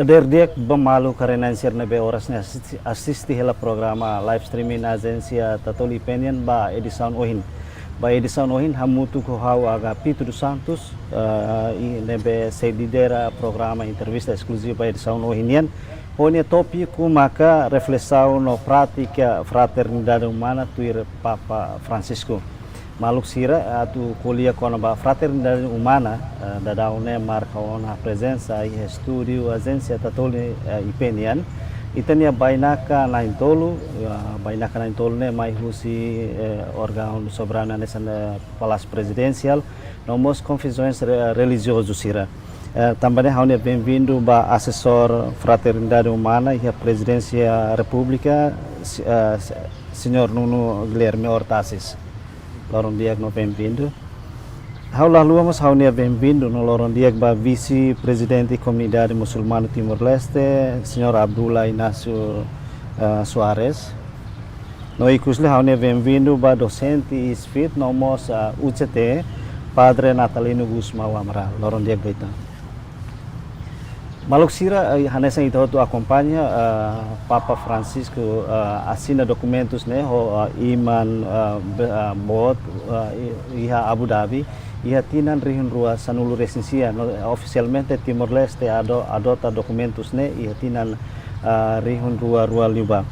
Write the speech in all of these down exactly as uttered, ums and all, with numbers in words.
Dadeer di'ak ba maluk haree-na'in sira ne'ebé oras ne'e asiste, asiste hela programa live streaming Ajénsia Tatoli I P nian ba edisaun ohin. Ba edisaun ohin hamutuk ho ha'u Agapito dos Santos, eh, i ne'ebé sei lidera programa entrevista eskluziva ba edisaun ohin nian. Ho nia tópiku maka reflesaun no prátika fraternidade umana tuir Papa Francisco. Maluk sira, atu ko'alia kona-ba fraternidade umana, eh, daudaun ne'e marka ona prezensa iha estúdiu Ajénsia Tatoli, eh, I P nian. Ita-nia bainaka na'in-tolu, eh, bainaka na'in-tolu ne'e mai husi, eh, órgaun soberanu hanesan, eh, Palásiu Prezidensiál, no mós konfesaun re-, relijiozu sira. Eh, tanba ne'e ha'u-nia benvindu ba asesór fraternidade umana iha Prezidénsia Repúblika, si-, eh, si-, Señór Nuno Guilherme Ortacis. Loron di'ak no benvindu. Ha'u la haluha mós ha'u-nia benvindu no loron di'ak ba vise-prezidente Komunidade Musulmana Timor-Leste, Señór Abdullah Inácio, eh, Soares. No ikus liu ha'u-nia benvindu ba dosente I S F I T no mós, eh, U C T, Padre Natalino Gusmão Amaral. Loron di'ak ba ita. Maluk sira, eh, hanesan ita hotu akompaña, eh, Papa Francisco, eh, asina dokumentus ne'e ho, eh, iman, eh, be-, eh, boot, eh, i-, iha Abu Dhabi, iha tinan rihun rua sanulu resin sia, no, ofisialmente Timor-Leste ado-, adota dokumentus ne'e iha tinan, eh, rihun rua rua liubá.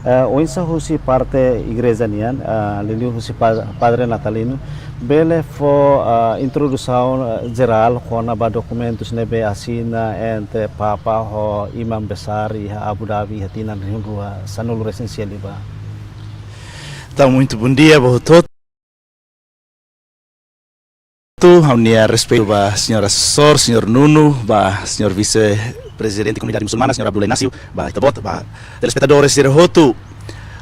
Eh, oinsá husi parte igreja nian, eh, liuliu husi pa-, Padre Natalino, bele fó, eh, introdusaun, eh, jerál kona-ba dokumentus ne'ebé asina entre Papa ho Imam Besar iha Abu Dhabi iha tinan rihun rua sanulu resin sia liubá. Entaun, muito bom dia ba hotu-hotu. Ha'u-nia respeitu ba Señór Asesór, Señór Nuno, ba Señór Vise-Prezidente Komunidade Musulmana, Señór Abdullah Inácio, ba ita-boot, ba telespetadores sira hotu.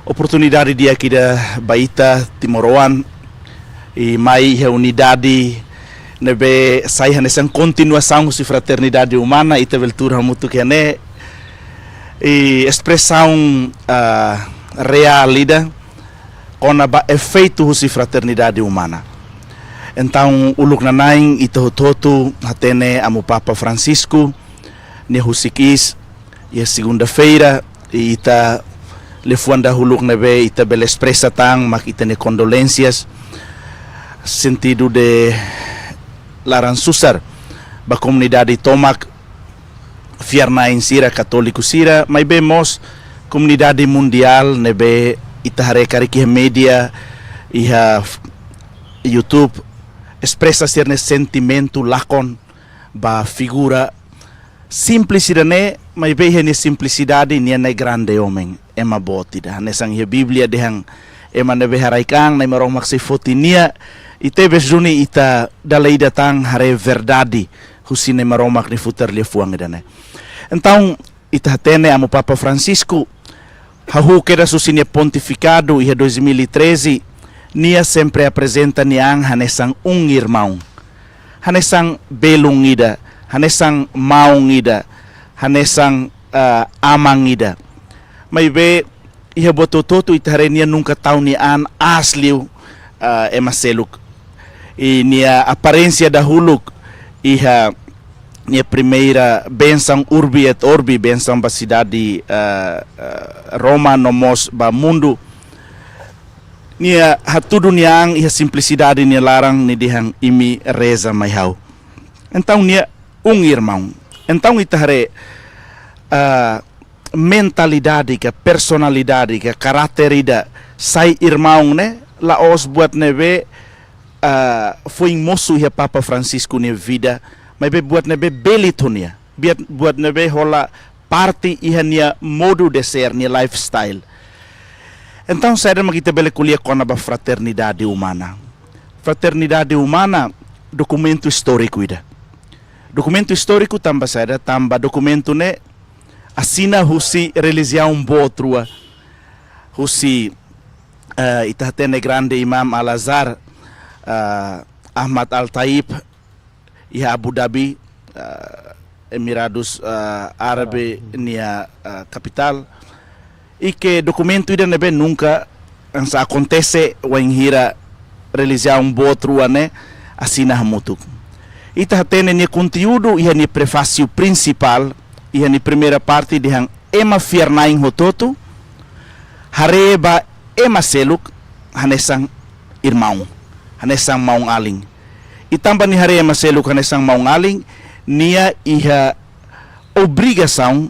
Oportunidade di'ak ida ba ita timoroan, i mai iha unidade ne'ebé sai hanesan kontinuasaun husi fraternidade umana, ita bele tuur hamutuk iha ne'e, i espresaun, ah, reál ida kona-ba efeitu husi fraternidade umana. Entaun, uluknanain ita hotu-hotu hatene Amu Papa Francisco nia husik iis iha segunda-feira, i ita liafuan dahuluk ne'ebé ita bele espresa tan mak ita-nia kondolénsias, sentidu de laran susar ba komunidade tomak, fiar-na'in sira, katóliku sira, maibé mós komunidade mundiál ne'ebé ita haree karik iha média, iha f-, YouTube, espresa sira-nia sentimentu lakon ba figura simples ida-ne'e, maibé iha nia simplisidade nia ne'e grande omen, ema boot ida. Hanesan iha Bíblia dehan ema ne'ebé haraik an, Na'i Maromak sei foti nia, i tebes duni ita dala ida tan haree verdade husi Na'i Maromak nia futar liafuan ida-ne'e. Entaun, ita hatene Amu Papa Francisco, hahú kedas husi nia pontifikadu iha dois mil e treze, nia sempre aprezenta nia an hanesan um irmão. Hanesan belun ida, hanesan maun ida, hanesan, ah, aman ida. Maibé, iha buat hotu-hotu ita haree nia nunka tau nia an aas liu, ah, ema seluk. I nia aparénsia dahuluk iha nia primeira bensaun Urbi et Orbi, bensaun ba sidade, ah, ah, Roma no mós ba mundu. Nia hatudu nia an iha simplisidade nia laran, nia dehan imi reza mai ha'u. Entaun nia um irmão. Entaun ita haree, ah, mentalidade ka personalidade ka karáter ida sai irmaun ne'e la'ós buat ne'ebé, ah, foin mosu iha Papa Francisco nia vida, maibé buat ne'ebé belit ho nia, buat, buat ne'ebé hola parte iha nia modo de ser, nia lifestyle. Entaun, saida mak ita bele ko'alia kona-ba fraternidade umana? Fraternidade umana dokumentu istóriku ida. Dokumentu istóriku tanba saida? Tanba dokumentu ne'e asina husi relijiaun boot rua, husi, eh, ita hatene grande Imam Al-Azhar, eh, Ahmad Al-Taib, iha Abu Dhabi, eh, Emirados, eh, Árabe nia, eh, kapitál. I ke dokumentu ida ne'ebé nunka hanesan akontese wainhira relijiaun boot rua ne'e asina hamutuk. Ita hatene nia konteúdu iha nia prefásiu prinsipál, iha nia primeira parte dehan ema fiar-na'in hotu-hotu haree ba ema seluk hanesan irmaun, hanesan maun-alin. I tanba nia haree ema seluk hanesan maun-alin, nia iha obrigasaun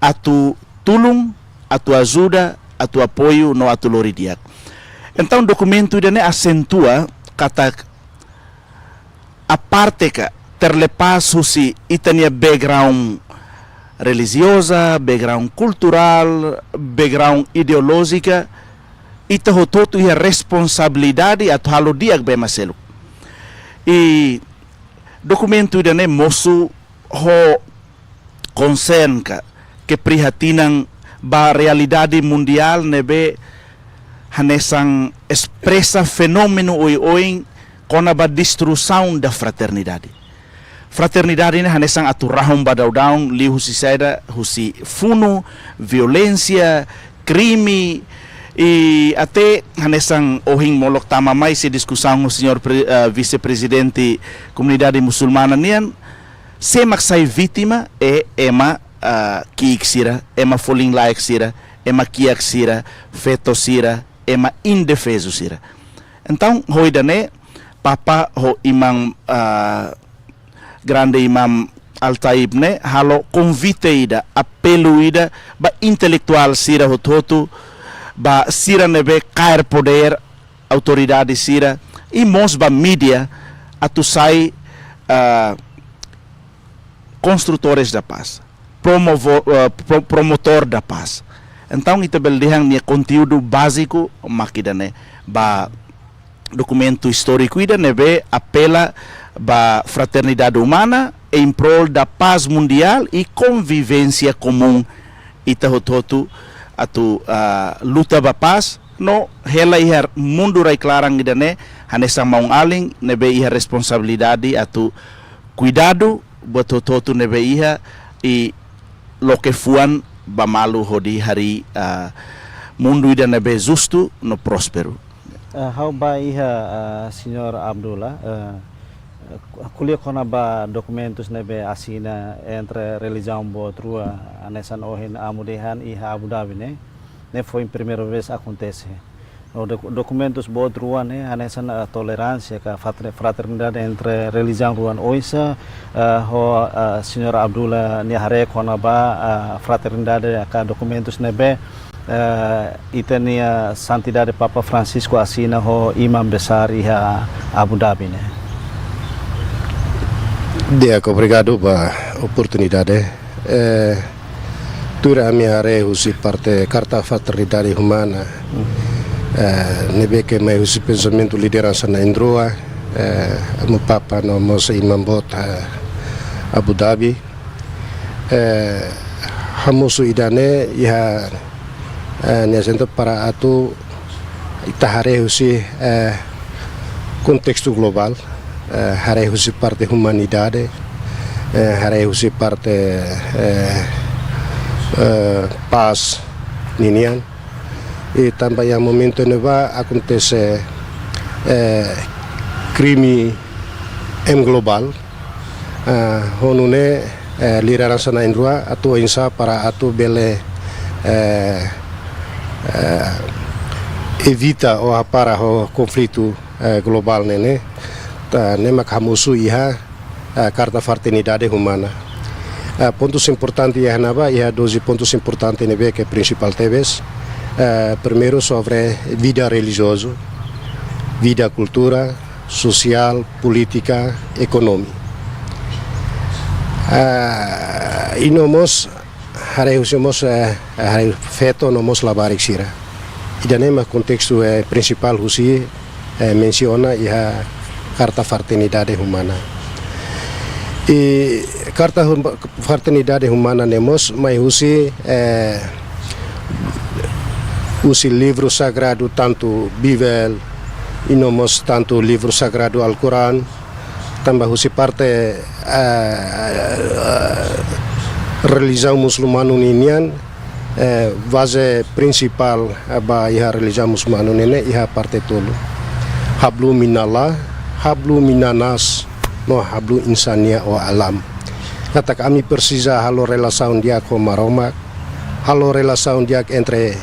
atu tulun, atu ajuda, atu apoiu no atu lori di'ak. Entaun dokumentu ida-ne'e asentua katak aparte ka, terlepas husi ita-nia background relijioza, background kulturál, background ideolójika, ita hotu-hotu iha responsabilidade atu halo di'ak ba ema seluk. I dokumentu ida-ne'e mosu ho konsern ka, keprihatinan ba realidade mundiál ne'ebé hanesan espresa fenómenu oioin kona-ba destruição da fraternidade. Fraternidade ne'e hanesan atu rahun ba daudaun liuhusi saida, husi funu, violénsia, krime, i até hanesan ohin molok tama mai sei diskusaun ho señór pre-, eh, vise-prezidente komunidade musulmana nian, sé mak sai vítima é ema, ah, ki'ik sira, ema folin-laek sira, ema kiak sira, feto sira, ema indefezu sira. Entaun, ho ida-ne'e, Papa ho Imam, ah, Grande Imam Al-Taib ne'e halo konvite ida, apelu ida ba intelektuál sira hotu-hotu, ba sira ne'ebé kaer podér, autoridade sira, i mós ba mídia atu sai, ah, construtores da paz, promovo-, ah, pro-, promotor da paz. Entaun, ita bele dehan nia konteúdu báziku mak ida-ne'e, ba dokumentu istóriku ida ne'ebé apela ba fraternidade umana em prol da paz mundial e convivência comum. Ita hotu-hotu atu, ah, luta ba paz, no hela iha mundu rai-klaran ida-ne'e hanesan maun-alin ne'ebé iha responsabilidade atu kuidadu buat hotu-hotu ne'ebé iha, i loke fuan ba malu hodi harii, ah, mundu ida ne'ebé justu no prósperu. Ah, ha'u bá iha, ah, señór Abdullah, ah, ko'alia kona-ba dokumentus ne'ebé asina entre relijiaun boot rua, hanesan ohin amu dehan iha Abu Dhabi ne'e, ne'e foin primeira vez akontese. No doku-, dokumentus boot rua ne'e hanesan, ah, toleránsia ka fratre-, fraternidade entre relijiaun rua oinsá, ah, ho, ah, señór Abdullah nia haree kona-ba, ah, fraternidade ka dokumentus ne'ebé, ah, ita-nia Santidade Papa Francisco asina ho Imam Besar iha Abu Dhabi ne'e. Di'ak, obrigadu ba oportunidade. Eh, tuir ami haree husi parte Karta Fraternidade Humana, eh, ne'ebé ke mai husi pensamentu lideransa na'in-rua, eh, amu Papa no mós Imam Boot, eh, Abu Dhabi. Eh, hamosu ida-ne'e iha, eh, nia asentu para atu ita haree husi, eh, kontestu globál, eh, haree husi parte umanidade, eh, haree husi parte, eh, eh, pás ninian. I tanba iha momentu ne'ebá akontese, eh, krime em globál, ah, ho nune'e, eh, lideransa na'in-rua atu oinsá para atu bele, eh, eh, evita ou hapara ho konflitu, eh, globál ne'e ne'e. Ta, ne'e mak hamosu iha, eh, Karta Fraternidade Humana. Eh, pontus importante iha ne'ebá, iha doze pontus importante ne'ebé ke prinsipál tebes. Eh, primeiru sobre vida relijiozu, vida kultura, sosiál, polítika, ekonomia. Ah, i no mós haree husi mós, eh, haree feto no mós labarik sira. Ida-ne'e mak kontestu, eh, prinsipál husi, eh, mensiona iha Karta Fraternidade Humana. I Karta Hum-, Fraternidade Humana ne'e mós mai husi, eh, husi livru sagradu tantu Bíblia, i no mós tantu livru sagradu Al-Quran, tanba husi parte, eh, relijiaun musulmanu ninian, eh, baze prinsipál, eh, ba iha relijiaun musulmanu ne'e ne'e iha parte tolu. Hablu minallah, hablu minannas, no hablu insania ou alam. Katak ami presiza halo relasaun di'ak ho Maromak, halo relasaun di'ak entre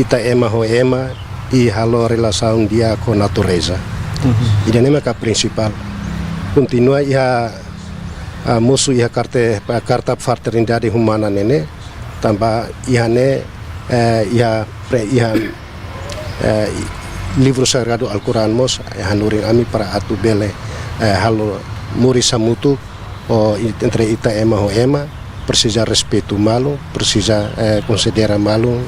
ita ema ho ema, i halo relasaun di'ak ho natureza. Ida-ne'e maka prinsipál. Kontinua iha, ah, mosu iha karte-, karta fraternidade umana ne'e ne'e, tanba iha ne'e, eh, iha pre-, iha, eh, livru sagradu Al-Quran mós, eh, hanorin ami para atu bele, eh, halo moris hamutuk, ou i-, entre ita ema ho ema, presiza respeitu malu, presiza, eh, konsidera malu,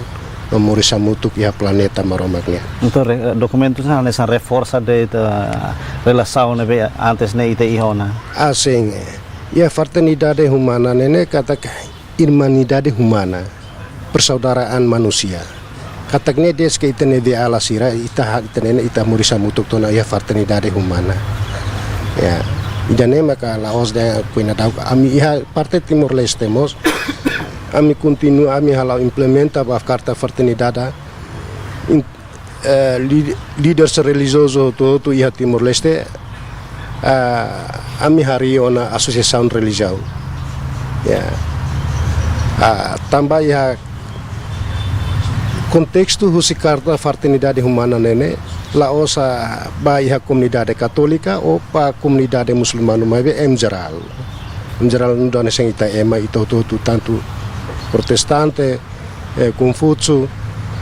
no moris hamutuk iha planeta Maromak nian. Entaun, re-, dokumentus ne'e hanesan reforsa de'it, eh, relasaun ne'ebé antes ne'e ita iha ona? Asin, eh, iha fraternidade umana ne'e ne'e katak irmandade umana, persaudaraan manusia. Katak ne'e dezde ke ita-nia avó sira, ita ha-, ita ne'e ne'e ita moris hamutuk tiha ona iha fraternidade umana. Ya, ida-ne'e maka la'ós dehan kuina dau ami iha parte Timor-Leste mós. Ami kontinua, ami hala'o implementa ba karta fraternidade. In-, eh, lí-, líderes relijiozu hotu-hotu iha Timor-Leste, ah, ami harii ona asosiasaun relijiaun. Ya. Ah, tanba iha kontestu husi karta fraternidade umana ne'e ne'e, la'ós ba iha komunidade katólika ou ba komunidade musulmanu, maibé em jerál. Em jerál, nu'udar hanesan ita ema, ita hotu-hotu, tantu protestante, eh, Konfúsiu,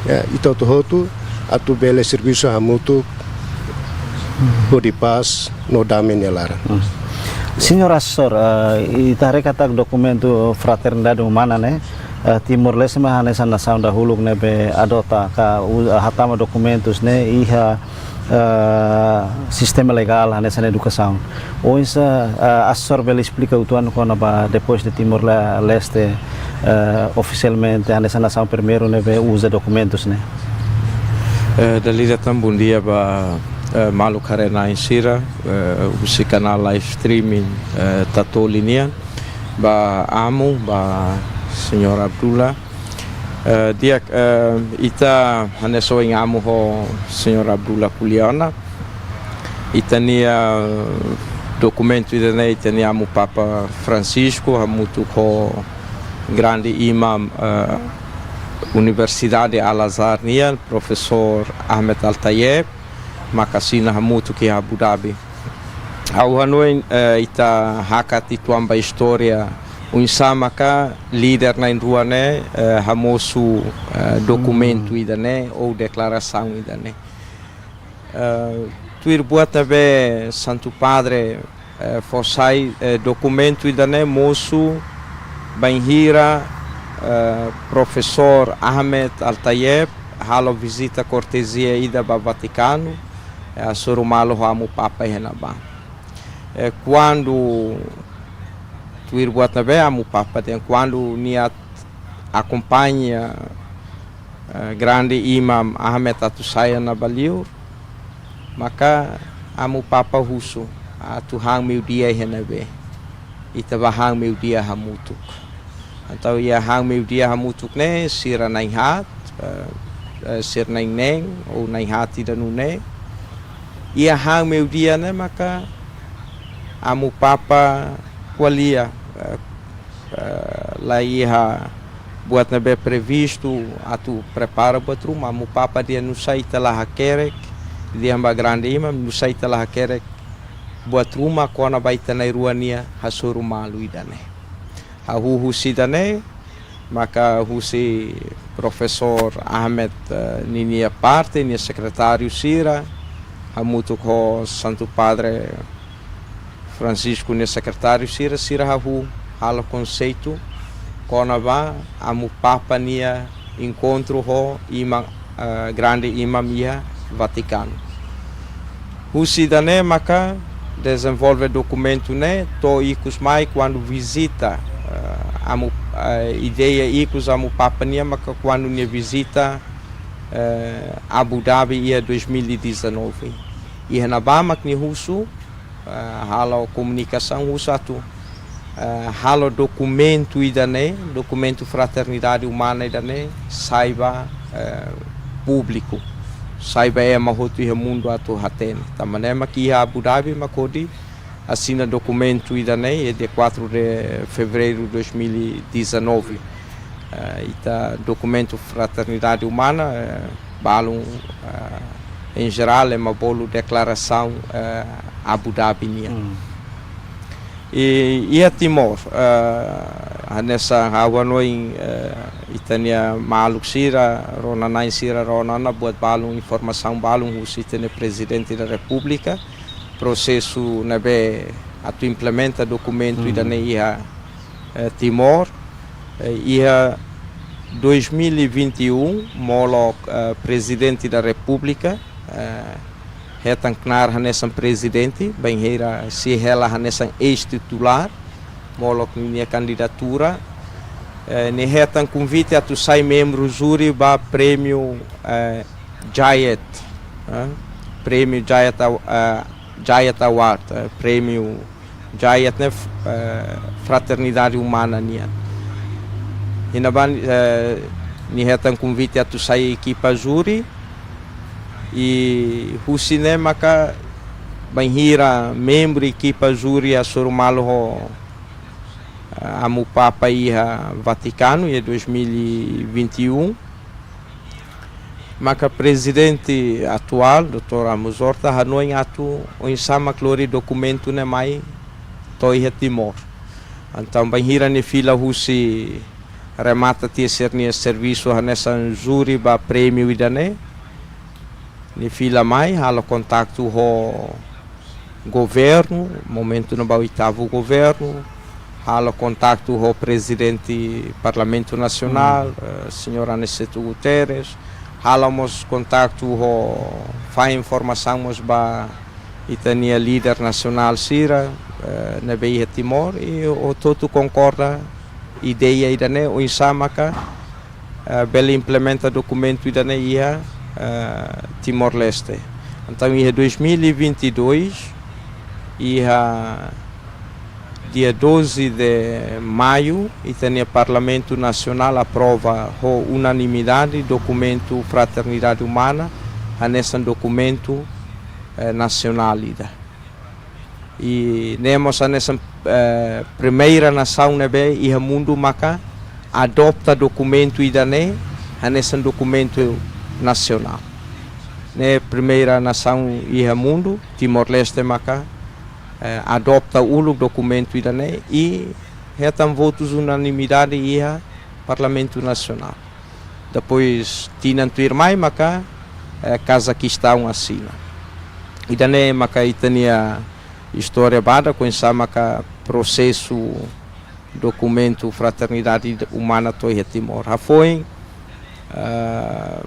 eh, ita hotu-hotu, atu bele servisu hamutuk hodi pás no dame nia laran. Hmm. Señór Asesór, eh, ita haree katak dokumentu fraternidade umana ne'e, eh, Timor-Leste mak hanesan nasaun dahuluk ne'ebé adota ka u-, hatama dokumentus ne'e iha, eh, sistema legál hanesan edukasaun. Oinsá, eh, Asesór bele esplika uitoan kona-ba depois de Timor-Leste, eh, ofisialmente hanesan nasaun primeiru ne'ebé uza dokumentus ne'e? Eh, dala ida tan bondia ba, eh, maluk haree-na'in sira, eh, husi kanál live streaming, eh, Tatoli nian, ba amu, ba señór Abdullah. Eh, di'ak, eh, ita hanesan ohin amu ho señór Abdullah ko'alia ona, ita-nia dokumentu ida-ne'e, ita-nia amu Papa Francisco, hamutuk ho grande imam, eh, Universidade Al-Azhar nian, Profesór Ahmed Al-Tayeb, mak asina hamutuk iha Abu Dhabi. Ha'u hanoin, eh, ita hakat uitoan ba istória oinsá maka líder na'in-rua ne'e, eh, hamosu, eh, dokumentu ida-ne'e ou deklarasaun ida-ne'e. Eh, tuir buat ne'ebé Santu Padre, eh, fó sai, eh, dokumentu ida-ne'e mosu bainhira, eh, Profesór Ahmed Al-Tayeb halo vizita kortezia ida ba Vatikanu, eh, hasoru malu ho amu Papa iha ne'ebá. Eh, kuandu tuir buat ne'ebé amu Papa dehan, kuandu nia akompaña, eh, grande imam Ahmed atu sai ona ba liur, maka amu Papa husu atu han meiudia iha ne'ebé. Ita bá han meiudia hamutuk. Entaun iha han meiudia hamutuk ne'e, sira na'in-haat, eh, eh, sira na'in-neen ou na'in-haat ida nune'e. Iha han meiudia ne'e maka amu Papa ko'alia, eh, eh, la iha buat ne'ebé previstu atu prepara buat ruma, amu Papa dehan nu'usá ita la hakerek, dehan ba grande imam, nu'usá ita la hakerek buat ruma kona-ba ita na'in-rua nia hasoru malu ida-ne'e. Hahú husi ida-ne'e, maka husi Profesór Ahmed, eh, ninia parte, nia sekretáriu sira, hamutuk ho Santu Padre Francisco nia sekretáriu sira, sira hahú halo konseitu kona-ba amu Papa nia enkontru ho imam, eh, grande imam iha Vatikanu. Husi ida-ne'e maka dezenvolve dokumentu ne'e, to'o ikus mai kuandu vizita, eh, amu, eh, ideia ikus amu Papa nian maka kuandu nia vizita, eh, Abu Dhabi iha dois mil e dezanove. Iha ne'ebá mak nia husu, eh, halo komunikasaun husu atu, eh, halo dokumentu ida-ne'e, dokumentu fraternidade umana ida-ne'e, sai ba, eh, públiku, sai ba ema hotu iha mundu atu hatene. Tanba ne'e mak iha Abu Dhabi mak hodi asina dokumentu ida-ne'e, é dia quatro de fevereiro de dois mil e dezanove. Eh, ita dokumentu fraternidade umana, eh, balun, eh, em geral, ema bolu deklarasaun, eh, Abu Dhabi nian. Hmm. I iha Timor, eh, hanesan ha'u hanoin, eh, ita-nia maluk sira, rona-na'in sira, rona ona buat balun, informasaun balun husi ita-nia Prezidente da Repúblika, prosesu ne'ebé atu implementa dokumentu, hmm, ida-ne'e iha, eh, Timor, eh, iha dois mil e vinte e um, molok, eh, Prezidente da Repúblika, eh, hetan knaar hanesan prezidente, bainhira sei hela hanesan eis-titulár, molok ninia kandidatura, eh, nia hetan konvite atu sai membru júri ba prémiu, eh, Jayed, eh, prémiu Jayed Aw-, eh, Jayed Award, eh, prémiu Jayed ne'e, eh, fraternidade umana nian. Iha ne'ebá, eh, nia hetan konvite atu sai ekipa júri, i husi ne'e maka bainhira membru ekipa júri hasoru malu ho, eh, Amu Papa iha Vatikanu iha dois mil e vinte e um, maka Prezidente atuál, doutór Ramos Horta, hanoin atu oinsá mak lori dokumentu ne'e mai to'o iha Timor. Entaun, bainhira nia fila husi remata tiha sira-nia servisu hanesan júri ba prémiu ida-ne'e, nia fila mai, halo kontaktu ho governu, momentu ne'ebá oitavu governu, halo kontaktu ho Prezidente Parlamentu Nasionál, hmm, eh, señór Aniceto Guterres, halo mós kontaktu ho, fó informasaun mós ba ita-nia líder nasionál sira, eh, ne'ebé iha Timor, i hotu-hotu konkorda ideia ida-ne'e, oinsá maka, eh, bele implementa dokumentu ida-ne'e iha, eh, Timor-Leste. Entaun, iha dois mil e vinte e dois, iha dia doze de maio, ita-nia Parlamentu Nasionál aprova ho unanimidade dokumentu fraternidade umana, hanesan dokumentu, eh, nasionál ida. I ne'e mós hanesan, eh, primeira nasaun ne'ebé iha mundu maka adota dokumentu ida-ne'e hanesan dokumentu nasionál. Ne'e primeira nasaun iha mundu, Timor-Leste maka, eh, adota uluk dokumentu ida-ne'e i hetan votus unanimidade iha Parlamentu Nasionál. Depois, tinan tuirmai maka, eh, Kazakistaun asina. Ida-ne'e maka ita-nia istória badak, oinsá maka prosesu dokumentu fraternidade umana to'o iha Timor. Hafoin, eh,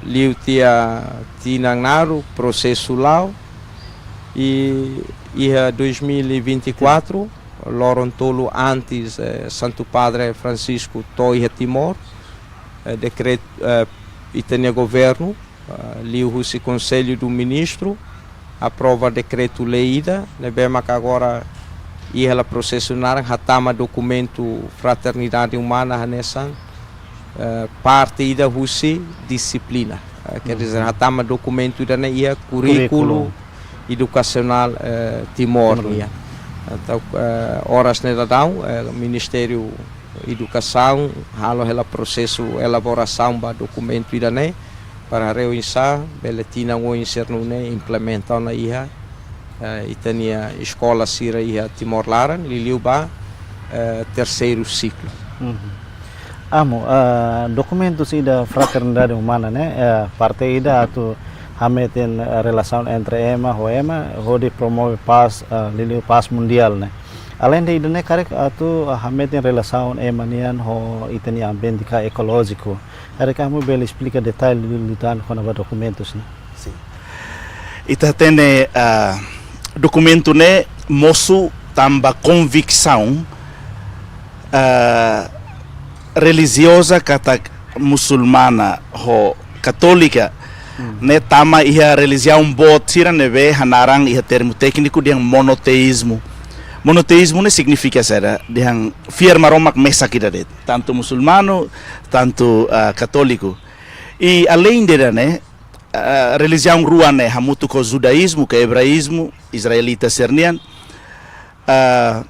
liu tiha tinan naruk, prosesu la'o, i iha dois mil e vinte e quatro, loron tolu antes, eh, Santu Padre Francisco to'o iha Timor, eh, dekret-, eh, ita-nia governu, eh, liuhusi Konsellu de Ministrus, aprova dekretu-lei ida, ne'ebé maka agora iha hela prosesu naran hatama dokumentu fraternidade umana hanesan, eh, parte ida husi dixiplina. Eh, quer dizer, hatama dokumentu ida-ne'e iha kurríkulu edukasionál, eh, Timor nian. Entaun, eh, oras ne'e daudaun, eh, Ministériu Edukasaun halo hela prosesu elaborasaun ba dokumentu ida-ne'e, para haree oinsá bele tinan oin sira nune'e implementa ona iha, eh, ita-nia eskola sira iha Timor laran, liuliu ba, eh, terseiru siklu. Amu, eh, dokumentu sira fraternidade umana ne'e, eh, parte ida atu hametin, eh, relasaun entre ema ho ema, hodi promove pás, eh, liuliu pás mundiál ne'e. Aleinde ida-ne'e karik atu, eh, hametin relasaun ema nian ho ita-nia ambiente ka ekolójiku. Karik Amu bele esplika detalle liután kona-ba dokumentus ne'e. Sin. Ita hatene, ah, dokumentu ne'e mosu tanba konviksaun, ah, relijioza katak musulmana ho katólika ne'e tama iha relijiaun boot sira ne'ebé hanaran iha termu tékniku dehan monoteizmu. Monoteizmu ne'e signifika saida? Dehan fiar Maromak mesak ida de'it. Tantu musulmanu, tantu, ah, katóliku. I aleinde ida-ne'e, ah, relijiaun rua ne'e hamutuk ho judaizmu, ka ebraizmu, israelita sira-nian, ah,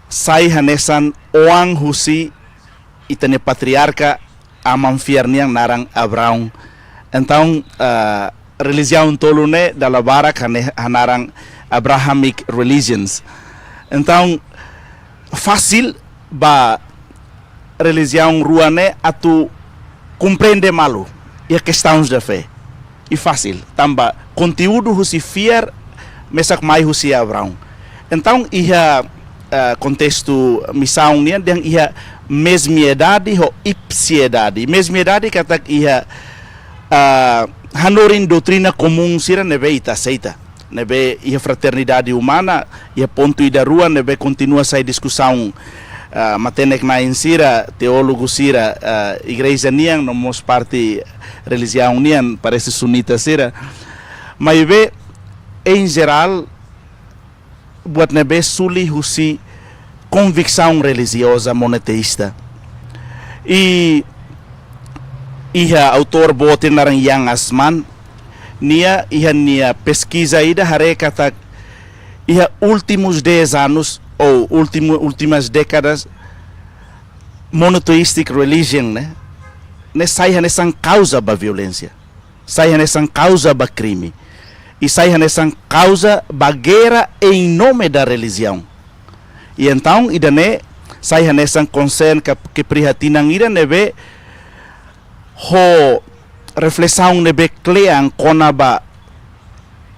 sai hanesan oan husi ita-nia patriarka aman fiar nian naran Abraão. Entaun, ah, relijiaun tolu ne'e dala barak hane-, hanaran Abrahamic religions. Entaun, fasil ba relijiaun rua ne'e atu komprende malu iha kestaun da fé. I fasil, tanba konteúdu husi fiar mesak mai husi Abraão. Entaun, iha, ah, kontestu misaun nian dehan iha mesmiedade ho ipsiedade. Mesmiedade katak iha, ah, hanorin doutrina komún sira ne'ebé ita aseita. Ne'ebé iha fraternidade umana, iha pontu ida rua ne'ebé kontinua sai diskusaun, ah, matenek-na'in sira, teólogu sira, ah, igreja nian, no mós parte relijiaun nian, parese sunita sira. Maibé, em geral, buat ne'ebé suli husi konviksaun relijioza monoteísta. I iha autór boot ida naran Jan Assmann, nia iha nia peskiza ida haree katak iha últimus dez anos ou último, últimas décadas, monotheistic religion ne'e, ne'e sai hanesan kauza ba violénsia, sai hanesan kauza ba krime, i sai hanesan kauza ba guerra em nome da religião. I entaun, ida-ne'e sai hanesan konsern ka keprihatinan ida ne'ebé ho reflesaun ne'ebé kle'an kona-ba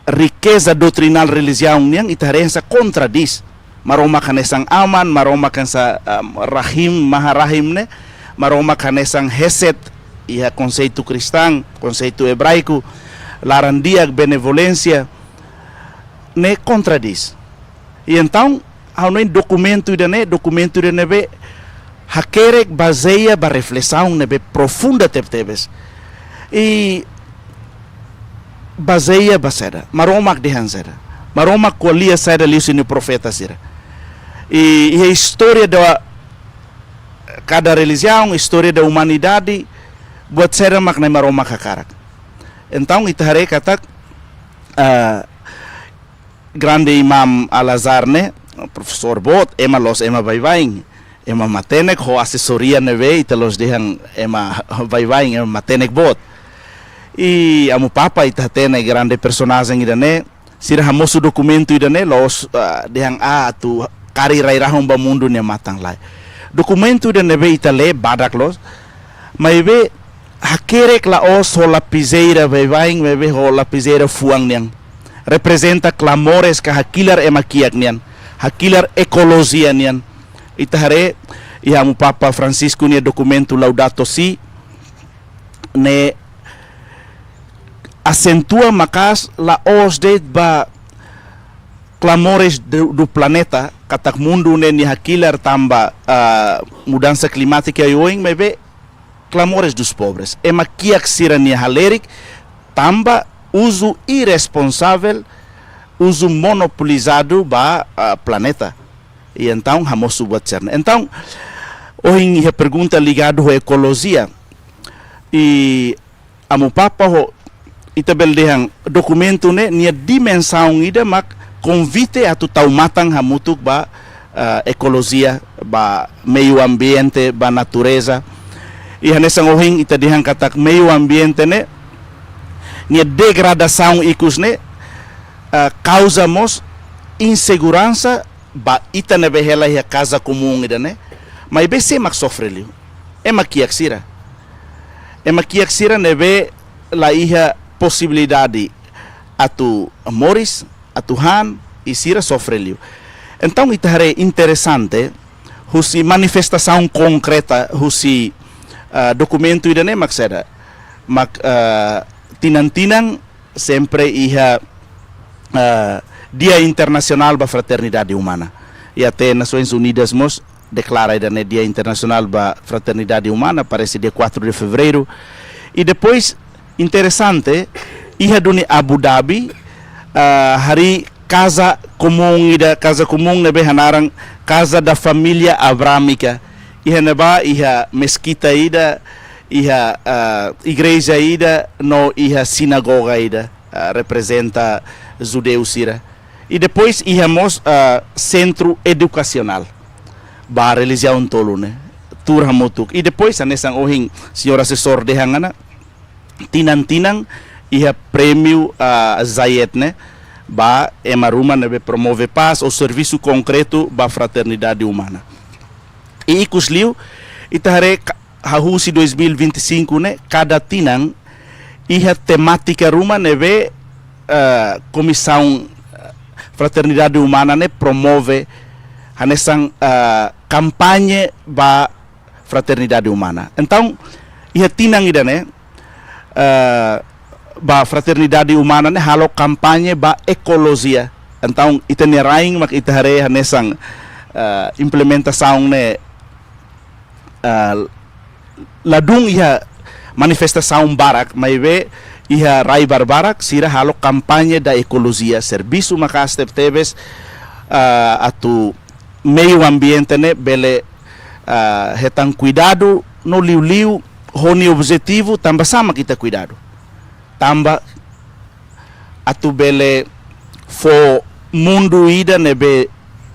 rikeza doutrinál relijiaun nian, ita haree hanesan kontradís. Maromak hanesan aman, Maromak hanesan, ah, Rahim, Maha Rahim ne'e, Maromak hanesan Hesed, iha konseitu kristaun, konseitu ebraiku, laran-di'ak, benevolénsia, ne'e kontradís. I entaun, ha'u hanoin dokumentu ida-ne'e, dokumentu ida ne'ebé hakerek bazeia ba reflesaun ne'ebé profunda tebetebes. I bazeia ba saida, Maromak dehan saida, Maromak ko'alia saida liuhusi nia profeta sira. I, i istória da kada relijiaun, istória da umanidade, buat saida mak Nai Maromak hakarak. Entaun, ita haree katak, ah, grande imam Al-Azhar ne'e, profesór boot, ema la'ós ema baibain, ema matenek, ho asesoria ne'ebé ita la'ós dehan ema baibain, ema matenek boot. I Amu Papa, ita hatene grande personajen ida-ne'e, sira hamosu dokumentu ida-ne'e, la'ós, ah, dehan, ah, atu kaer rai-rahun ba mundu nia matan, lae. Dokumentu ida ne'ebé ita lee badak loos, maibé hakerek la'ós ho lapizeira baibain, maibé ho lapizeira fuan nian. Reprezenta klamores ka hakilar ema kiak nian, hakilar ekolojia nian. Ita haree iha Amu Papa Francisco nia dokumentu Laudato Si, ne'e asentua maka'as la'ós de'it ba klamores do, do planeta, katak mundu ne'e nia hakilar tanba, ah, mudansa klimátika oioin, maibé klamores dos pobres. Ema kiak sira-nia halerik tanba uzu irresponsavel, uzu monopolizadu ba, ah, planeta. I entaun hamosu buat sira-ne'e. Entaun, ohin iha pergunta ligadu ho ekolojia. I Amu Papa ho, ita bele dehan dokumentu ne'e nia dimensaun ida mak konvite atu tau matan hamutuk ba, ah, ekolojia, ba meiu ambiente, ba natureza. I hanesan ohin ita dehan katak meiu ambiente ne'e, nia degradasaun ikus ne'e, ah, kauza mós inseguransa ba ita ne'ebé hela iha kaza komún ida-ne'e. Maibé sé mak sofre liu? Ema kiak sira. Ema kiak sira ne'ebé la iha posibilidade atu moris, atu han, i sira sofre liu. Entaun, ita haree interesante, husi manifestasaun konkreta husi, ah, dokumentu ida-ne'e mak saida, mak, ah, tinan-tinan sempre iha, ah, Dia Internasionál ba Fraternidade Umana. I até Nasoins Unidas mós deklara ida-ne'e Dia Internasionál ba Fraternidade Umana, parese dia quatro de fevereiro. I depois, interesante, iha duni Abu Dhabi, ah, harii kaza komún ida, kaza komún ne'ebé hanaran Casa da Família Abrâmica. Iha ne'ebá iha meskita ida, iha, ah, igreja ida, no iha sinagoga ida, ah, reprezenta judeu sira. I depois iha mós, ah, sentru edukasionál ba relijiaun tolu ne'e, tuur hamutuk. I depois hanesan ohin señór asesór dehan ona, tinan-tinan iha prémiu, ah, Zayed ne'e ba ema ruma ne'ebé promove pás ou servisu konkretu ba fraternidade umana. I ikusliu, ita haree ka-, hahú husi dois mil e vinte e cinco ne'e, kada tinan iha temátika ruma ne'ebé, eh, Komisaun, eh, Fraternidade Umana ne'e promove hanesan, eh, kampaña ba fraternidade umana. Entaun, iha tinan ida-ne'e, eh, ba fraternidade umana ne'e halo kampaña ba ekolojia. Entaun, ita-nia rain mak ita haree hanesan, eh, implementasaun ne'e, eh, ladún iha manifestasaun barak, maibé iha rai barbarak sira halo kampaña da ekolojia, servisu maka'as tebetebes, eh, atu meiu ambiente ne'e bele, eh, hetan kuidadu no liuliu ho nia objetivu tanba sá mak ita kuidadu. Tanba atu bele fó mundu ida ne'ebé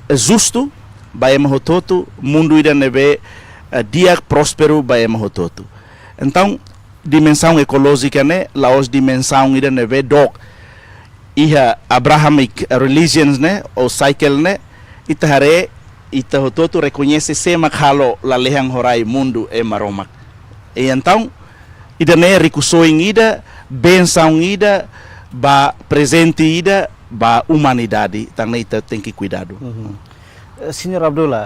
justu ba ema hotu-hotu, mundu ida ne'ebé, eh, di'ak, prósperu ba ema hotu-hotu. Entaun, dimensaun ekolójika ne'e la'ós dimensaun ida ne'ebé dook. Iha Abrahamic religions ne'e, ou cycle ne'e, ita haree, ita hotu-hotu rekoñese sé mak halo lalehan ho rai, mundu, eh, Maromak. I entaun, ida-ne'e rikusoin ida, bensaun ida, ba prezente ida ba umanidade, tan ne'e ita tenke kuidadu. Mhm. Eh, Señór Abdullah,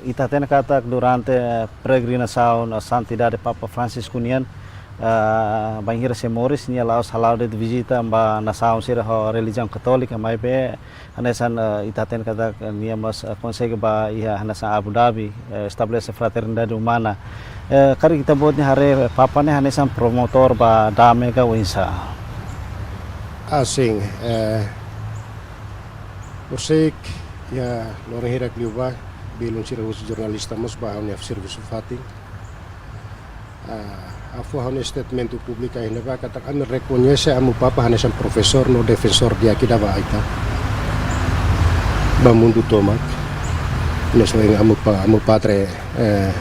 eh, ita hatene katak durante peregrinasaun, eh, Santidade Papa Francisco nian, eh, bainhira sei moris, nia la'ós hala'o de'it vizita ba nasaun sira ho relijiaun katólika, maibé hanesan, eh, ita hatene katak, eh, nia mós, eh, konsege bá iha hanesan Abu Dhabi, eh, estabelese fraternidade umana. Eh, karik ita-boot nia haree, eh, Papa ne'e hanesan promotór ba dame ka oinsá? Ah, sin, eh, horiseik, iha loron hirak liubá, belun sira husi jornalista mós bá ha'u-nia servisu fatin. Ah, ha'u fó ha'u-nia statement públiku iha ne'ebá katak ami rekoñese Amu Papa hanesan profesór no defensór di'ak ida ba ita, ba mundu tomak. Hanesan ohin Amu Pa-, Amu Padre, eh,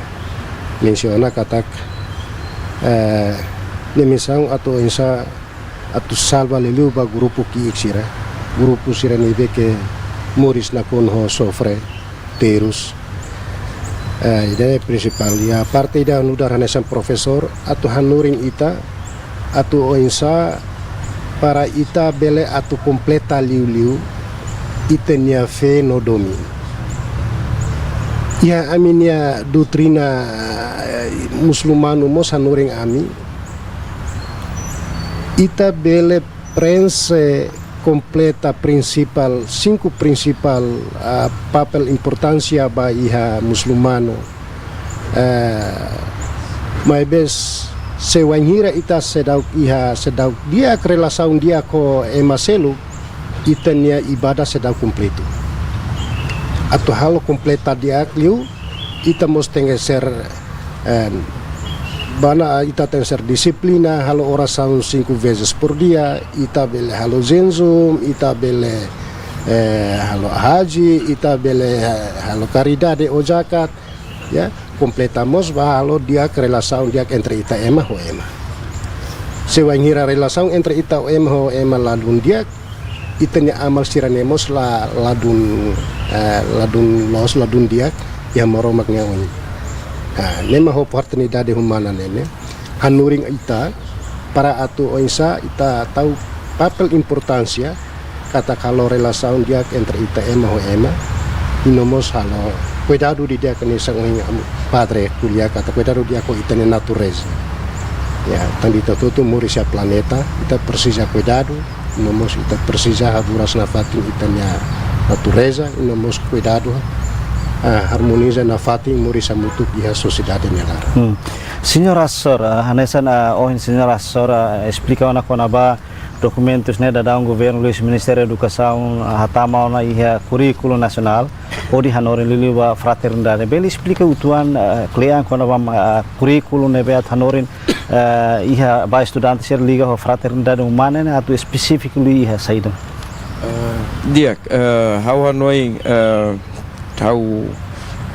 mensiona katak, eh, nia misaun atu oinsá atu salva liuliu ba grupu ki'ik sira, grupu sira ne'ebé ke moris nakonu ho sofre terus. Eh, ida-ne'e prinsipál. Iha parte ida nu'udar hanesan profesór atu hanorin ita, atu oinsá para ita bele atu kompleta liuliu ita-nia fé no domin. Iha ami-nia doutrina, eh, musulmanu mós hanorin ami, ita bele prenxe kompleta prinsipál, sinku prinsipál, ah, papél importánsia ba iha musulmanu. Eh, maibé se wainhira ita seidauk iha, seidauk di'ak relasaun di'ak ho ema seluk, ita-nia ibadah seidauk kompletu. Atu halo kompleta di'ak liu, ita mós tenke ser, eh, bana ita tenke ser dixiplina, halo orasaun cinco vezes por dia, ita bele halo jejún, ita bele, eh, halo haji, ita bele, eh, halo karidade ou zakat, ya, kompleta mós ba halo di'ak relasaun di'ak entre ita ema ho ema. Se wainhira relasaun entre ita ho ema ho ema ladún di'ak, ita-nia amal sira-ne'e mós la, ladún, eh, ladún loos, ladún di'ak iha Maromak nia oin. Ah, ne'e mak oportunidade umana ne'e, ne'e hanorin ita para atu oinsá ita tau papél importánsia katak halo relasaun di'ak entre ita ema ho ema, i no mós halo kuidadu didi'ak hanesan ohin Amu Padre ko'alia katak kuidadu di'ak ho ita-nia natureza. Ya, tanba ita hotu-hotu moris iha planeta, ita presiza kuidadu, no mós ita presiza haburas nafatin ita-nia natureza, no mós kuidadu, ah, harmoniza nafatin moris hamutuk iha sosiedade nia laran. Hmm. Señór asesór, ah, hanesan, ah, ohin señór asesór, ah, esplika ona kona-ba dokumentus ne'e daudaun governu liuhusi Ministériu Edukasaun, ah, hatama ona iha kurríkulu nasionál, hodi hanorin liuliu ba fraternidade. Bele esplika uitoan, ah, kle'an kona-ba, ah, kurríkulu ne'ebé atu hanorin, eh, iha ba estudante sira liga ho fraternidade umana ne'e atu espesífiku liu iha saida? Di'ak, eh, ha'u hanoin, eh, ha'u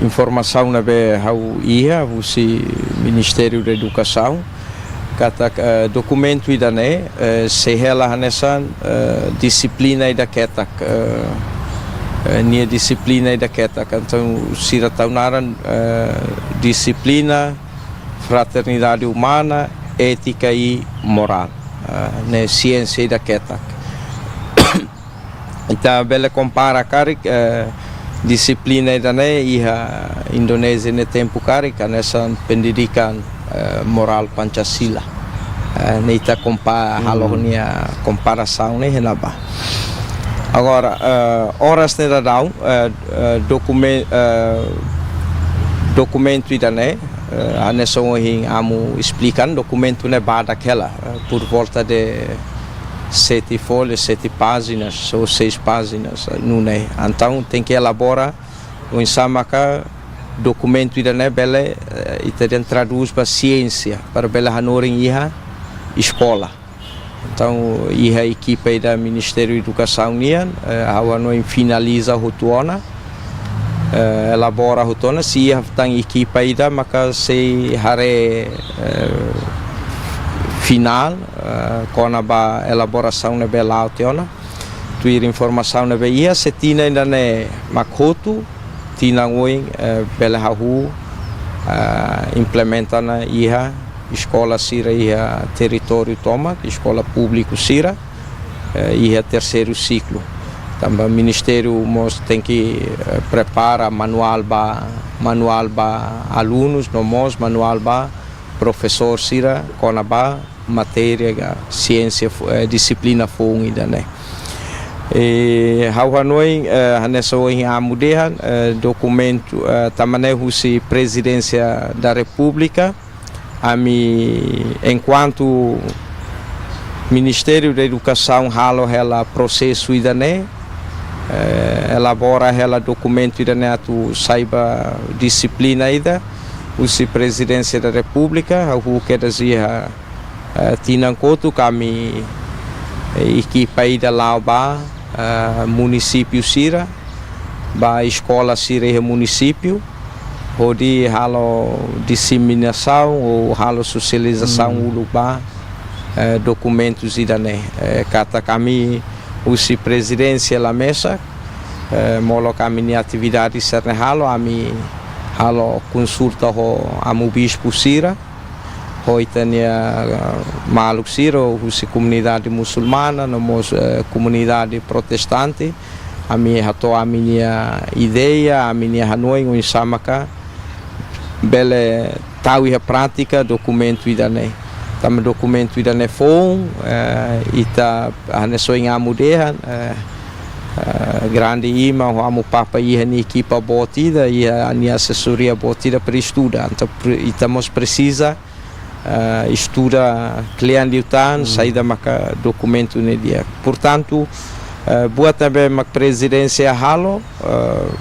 informasaun ne'ebé ha'u iha husi Ministériu Edukasaun, katak, eh, dokumentu ida-ne'e, eh, sei hela hanesan, eh, dixiplina ida ketak, eh, eh, nia dixiplina ida ketak. Entaun, sira tau naran, eh, dixiplina, fraternidade umana, étika i morál. Eh, ne'e siénsia ida ketak. Ita bele kompara karik, eh, dixiplina ida-ne'e iha Indonézia nia tempu karik, hanesan pendidikan, eh, morál Pancasila. Eh, ne'e ita kompa-, halo nia komparasaun ne'e iha ne'ebá. Agora, eh, oras ne'e daudaun, eh, eh, dokumen-, eh, dokumentu ida-ne'e, eh, hanesan ohin amu esplika, dokumentu ne'e badak hela, eh, por volta de sete folhas, sete páginas ou seis páginas, eh, nune'e. Entaun, tenke elabora oinsá maka dokumentu ida-ne'e bele, eh, ita dehan tradús ba siénsia, para bele hanorin iha eskola. Entaun, iha ekipa ida Ministériu Edukasaun nian, eh, ha'u hanoin finaliza hotu ona, eh, elabora hotu ona, sei iha tan ekipa ida maka sei haree, eh, finál, eh, kona-ba elaborasaun ne'ebé la'o tiha ona. Tuir informasaun ne'ebé iha, se tinan ida-ne'e mak hotu, tinan oin, eh, bele hahú, eh, implementa ona iha eskola sira iha territóriu tomak, eskola públiku sira, eh, iha terseiru siklu. Tanba ministériu mós tenke, eh, prepara manuál ba, manuál ba alunus, no mós manuál ba profesór sira, kona-ba matéria ka siénsia fo-, eh, dixiplina foun ida-ne'e. Eh, ha'u hanoin, eh, hanesan ohin amu dehan, eh, dokumentu, eh, tanba ne'e husi Prezidénsia da Repúblika, ami, enkuantu Ministériu da Edukasaun halo hela prosesu ida-ne'e, eh, elabora hela dokumentu ida-ne'e atu sai ba dixiplina ida, husi Prezidénsia da Repúblika, hahú kedas iha, eh, tinan kotuk ami, eh, ekipa ida la'o ba, eh, munisípiu sira, ba eskola sira iha munisípiu, hodi halo diseminasaun ou halo sosializasaun uluk ba, eh, dokumentus ida-ne'e. Eh, katak ami husi Prezidénsia la mesak, eh, molok ami-nia atividade sira-ne'e halo, ami halo konsulta ho amu bispu sira, ho ita-nia, eh, maluk sira, husi komunidade musulmana, no mós, eh, komunidade protestante. Ami hato'o ami-nia ideia, ami-nia hanoin, oinsá maka bele tau iha prátika dokumentu ida-ne'e. Tanba dokumentu ida-ne'e foun, eh, ita hanesan ohin amu dehan, eh, eh, grande irmaun ho amu papa iha nia ekipa boot ida, iha nia asesoria boot ida para estuda. Entaun, pre-, ita mós presiza, eh, estuda kle'an liután, saida maka dokumentu ne'e di'ak. Portantu, eh, buat ne'ebé mak Prezidénsia halo, eh,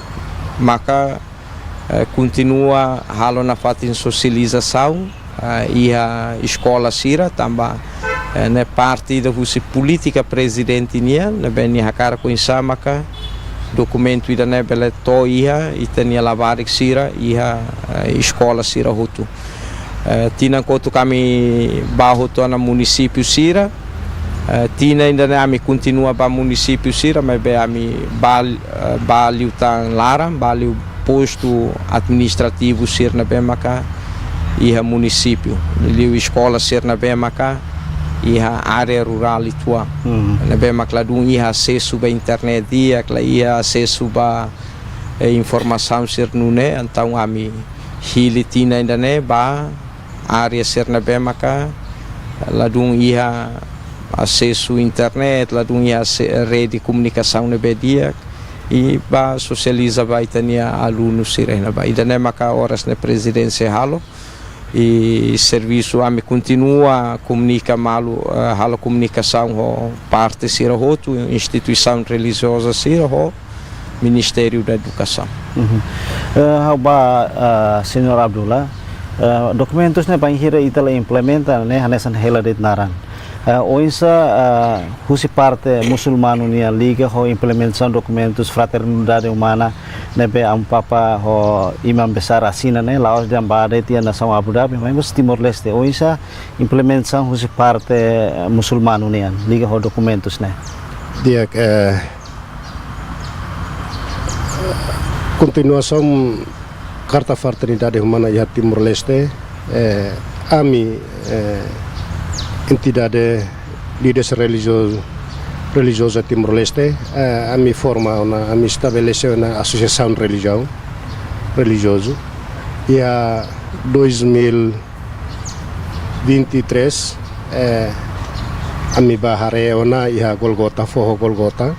maka, eh, kontinua halo nafatin sosializasaun, eh, iha eskola sira, tanba, eh, ne'e parte ida husi polítika Prezidente nian, ne'ebé nia hakarak oinsá maka dokumentu ida-ne'e bele to'o iha ita-nia labarik sira, iha, eh, eskola sira hotu. Eh, tinan kotuk ami bá hotu ona munisípiu sira. Eh, tinan ida-ne'e ami kontinua ba munisípiu sira, maibé ami bá, eh, bá liután laran, bá liu postu administrativu sira ne'ebé maka iha munisípiu. Liu eskola sira ne'ebé maka iha área rurál uitoan. Ne'ebé mak ladún iha asesu ba internet di'ak, la iha asesu ba, eh, informasaun sira nune'e, entaun ami hili tinan ida-ne'e ba área sira ne'ebé maka ladún iha asesu internet, ladún iha ase-, rede komunikasaun ne'ebé di'ak, i bá sosializa ba ita-nia alunu sira iha ne'ebá. Ida-ne'e maka oras ne'e Prezidénsia halo, i servisu ami kontinua komunika malu, eh, halo komunikasaun ho parte sira hotu, instituisaun relijioza sira ho Ministériu da Edukasaun. Eh, ha'u ba, eh, Señór Abdullah, eh, dokumentus ne'e bainhira ita la implementa ne'e hanesan hela de'it naran. Eh, oinsá, eh, husi parte musulmanu nian liga ho implementasaun dokumentus fraternidade umana ne'ebé Amu Papa ho Imam Besar asina ne'e, la'ós dehan ba de'it iha nasaun Abu Dhabi, maibé Timor-Leste, oinsá implementasaun husi parte, eh, musulmanu nian liga ho dokumentus ne'e? Di'ak, eh, kontinuasaun Karta Fraternidade Humana iha Timor-Leste, eh, ami, eh, entidade líderes relijiozu, relijiozu Timor-Leste, eh, ami forma ona, ami estabelese ona asosiasaun relijiaun, relijiozu. Iha dois mil vinte e três, eh, ami bá haree ona iha Golgota, foho Golgota.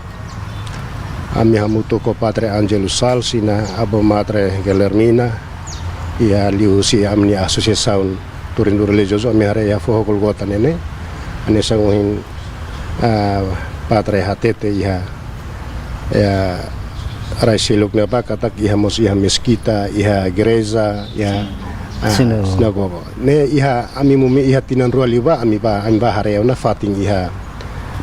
Ami hamutuk ho Padre Angelo Sal, sira-nia avó Madre Guilhermina, iha liuhusi ami-nia asosiasaun turizmu relijiozu, ami haree iha foho Golgota ne'e ne'e. Hanesan ohin, ah, Padre hatete iha, iha rai seluk ne'ebá katak iha mós iha meskita, iha igreja, iha, ah, sinagoga. Sinagoga. Ne'e iha ami mumi iha tinan rua liubá, ami bá, ami bá haree ona fatin iha,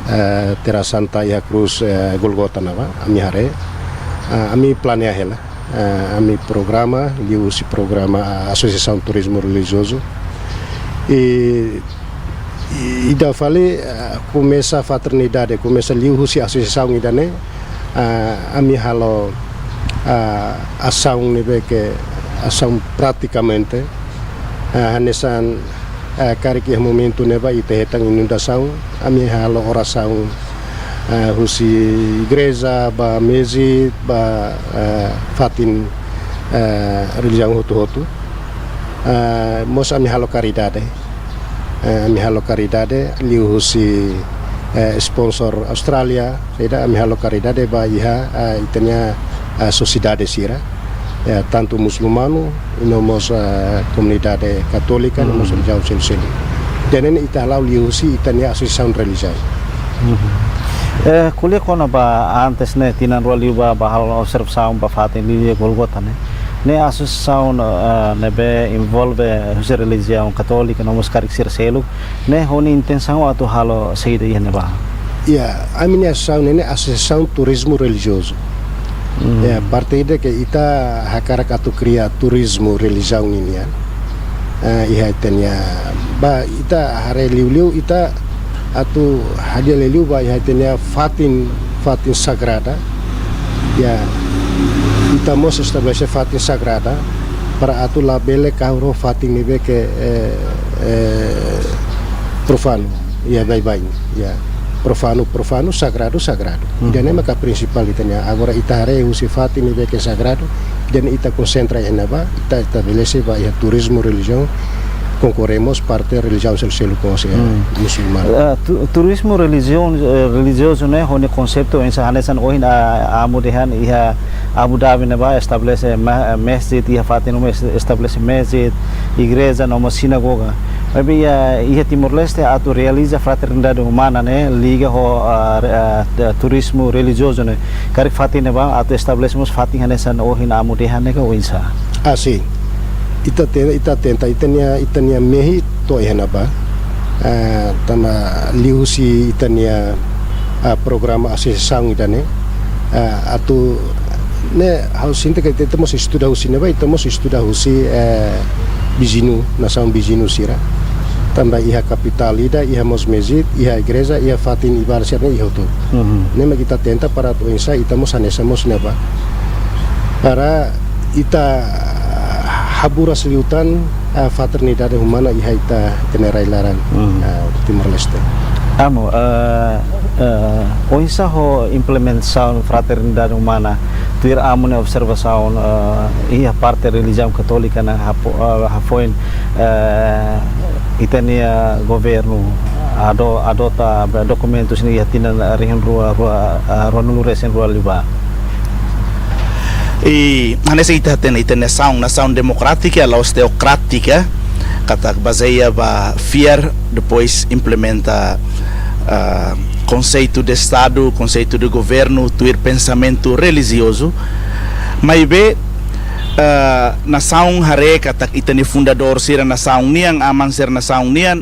eh, Terra Santa iha krús, eh, Golgota ne'ebá, ami haree. Ah, ami planeia hela. Eh, ami programa, liuhusi programa, ah, Asosiasaun Turizmu Relijiozu. I, i, ida fali, eh, komesa fraternidade, komesa liuhusi asosiasaun ida-ne'e, ah, ami halo, ah, asaun ne'ebé ke asaun pratikamente, ah, hanesan, ah, karik iha momentu ne'ebá ita hetan inundasaun, ami halo orasaun, ah, husi igreja ba mezit ba, ah, fatin, ah, relijiaun hotu-hotu. Ah, mós ami halo karidade. Eh, ami halo karidade liuhusi, eh, sponsor Austrália, saida ami halo karidade ba iha, eh, ita-nia, eh, sosiedade sira. Ya, tantu musulmanu, i no mós, eh, komunidade katólika, no mós relijiaun seluk-seluk. Ida-ne'e ita hala'o liuhusi ita-nia asosiasaun relijiaun. Mhm. Eh, ko'alia kona-ba antes ne'e, tinan rua liubá, bá halo observasaun ba fatin liu iha Golgota ne'e. Ne'e asosiasaun, eh, ne'ebé envolve husi relijiaun katólika, no mós karik sira seluk. Ne'e ho nia intensaun atu halo saida iha ne'ebá? Ya, ami-nia asosiasaun ne'e ne'e asosiasaun turizmu relijiozu. Hmm. Ya, parte ida ke ita hakarak atu kria turizmu relijiaun ninian. Eh, iha ita-nia, ba ita haree liuliu ita atu hadi'a liuliu ba iha ita-nia fatin, fatin sagrada. Ya, ita mós estabelese fatin sagrada para atu labele kahur ho fatin ne'ebé ke, eh, eh, profanu, ya, baibain, ya. Profanu, profanu, sagradu, sagradu. Hmm. Ida-ne'e maka prinsipál ita-nia. Agora ita haree husi fatin ne'ebé ke sagradu, ida-ne'e ita konsentra iha ne'ebá, ita estabelese ba iha turizmu relijiaun, konkorre mós parte relijiaun seluk-seluk ho se, hmm, musulmanu. Eh, tu-, turizmu relijiaun, eh, relijiozu ne'e ho nia konseitu oinsá, hanesan ohin, ah, Amu dehan iha Abu Dhabi ne'ebá estabelese ma-, masjid, iha fatin ruma es-, estabelese masjid, igreja, no mós sinagoga. Maibé iha, iha Timor-Leste atu realiza fraternidade umana ne'e liga ho, ah, re-, ah, turizmu relijiozu ne'e. Karik fatin ne'ebá atu estabelese mós fatin hanesan ohin Amu dehan ne'e ka oinsá? Ah, sin. Ita te-, ita tenta, ita-nia, ita-nia mehi to'o iha ne'ebá. Ah, tanba liuhusi ita-nia, ah, programa asosiasaun ida-ne'e. Ah, atu ne'e ha'u sente katak ita mós estuda husi ne'ebá, ita mós estuda husi, eh, viziñu, nasaun viziñu sira. Tanba iha kapitál ida, iha mós masjid, iha igreja, iha fatin ibadat sira-ne'e iha hotu. Mhm. Ne'e mak ita tenta para atu oinsá ita mós hanesan mós ne'ebá. Para ita haburas liután, ah, fraternidade umana iha ita-nia rai laran, hmm, ah, Timor-Leste. Amu, eh, eh, oinsá ho implementasaun fraternidade umana, tuir Amu nia observasaun, eh, iha parte relijiaun katólika ne'e hapo-, eh, hafoin, eh, ita-nia governu ado-, adota ba dokumentus ne'e iha tinan rihun rua, rua, ah, ruanulu resin rua liubá. I hanesan ita hatene, ita-nia nasaun, nasaun demokrátika, la'ós teokrátika, katak bazeia ba fiar, depois implementa, ah, konseitu de Estadu, konseitu de governu, tuir pensamentu relijiozu. Maibé, ah, nasaun haree katak ita-nia fundadór sira nasaun nian, aman sira nasaun nian,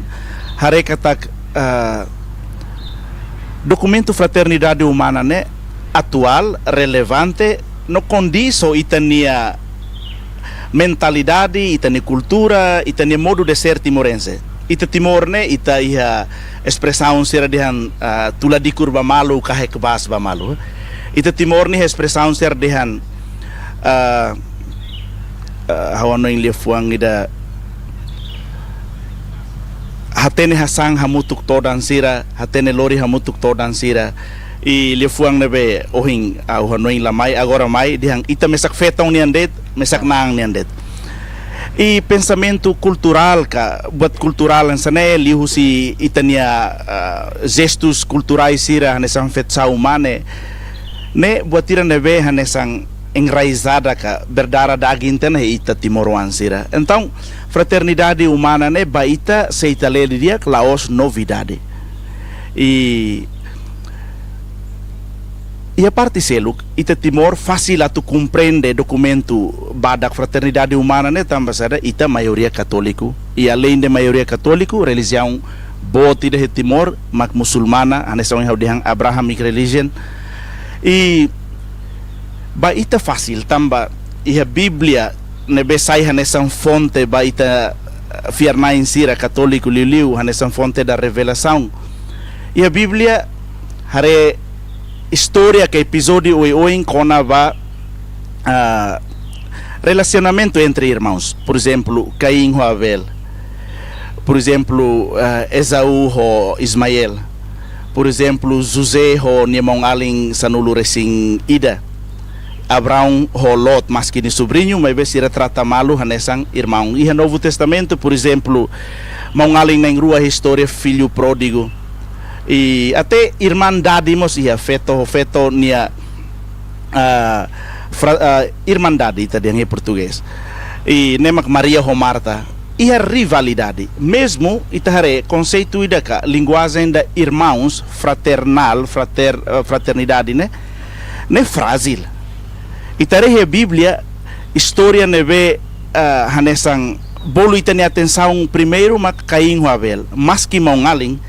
haree katak ah, dokumentu fraternidade umana ne'e atuál, relevante, no kondiz ho ita-nia mentalidade, ita-nia kultura, ita-nia modu de ser timorense. Ita Timor ne'e, ita iha espresaun sira dehan, ah, tula dikur ba malu, kahe kebas ba malu. Ita Timor ne'e espresaun sira dehan, ah, ah, ha'u hanoin liafuan ida, hatene hasa'e hamutuk todan sira, hatene lori hamutuk todan sira. I liafuan ne'ebé ohin ha'u hanoin la mai, agora mai, dehan ita mesak feton nian de'it, mesak na'an nian de'it. I pensamentu kulturál ka, buat kulturál hanesan ne'e, liuhusi ita-nia, ah, jestus kulturais sira, hanesan fetsa'u mane, ne'e buat sira ne'ebé hanesan enraizada ka berdara daging tiha ona iha ita timoroan sira. Entaun, fraternidade umana ne'e ba ita, se ita lee didi'ak, la'ós novidade. I, iha parte seluk, ita Timor fasil atu komprende dokumentu badak fraternidade umana ne'e tanba saida, ita maioria katóliku. I aleinde maioria katóliku, relijiaun boot ida iha Timor mak musulmana, hanesan ohin ha'u dehan Abrahamic religion. I ba ita fasil tanba iha Bíblia ne'ebé sai hanesan fonte ba ita, eh, fiar-na'in sira katóliku liuliu, hanesan fonte da revelasaun. Iha Bíblia haree istória ka epizódiu oioin kona-ba, ah, relasionamentu entre irmauns. Porezemplu, Kain ho Abel. Porezemplu, ah, Esaú ho Ismael. Porezemplu, José ho nia maun-alin sanulu-resin-ida. Abraão ho Lot, maski nia sobriñu, maibé sira trata malu hanesan irmaun. Iha Novu Testamentu, porezemplu, maun-alin na'in-rua iha istória filho pródigo. I até irmandade mós iha, feto ho feto nia, ah, fra-, ah, irmandade, ita dehan iha portugés. I ne'e mak Maria ho Marta. Iha rivalidade. Mezmu ita haree konseitu ida ka linguajen da irmãos, fraternal, frater-, ah, fraternidade ne'e, ne'e frájil. Ita haree iha Bíblia, istória ne'ebé, ah, hanesan bolu ita-nia atensaun primeiru mak Kain ho Abel. Maski maun-alin,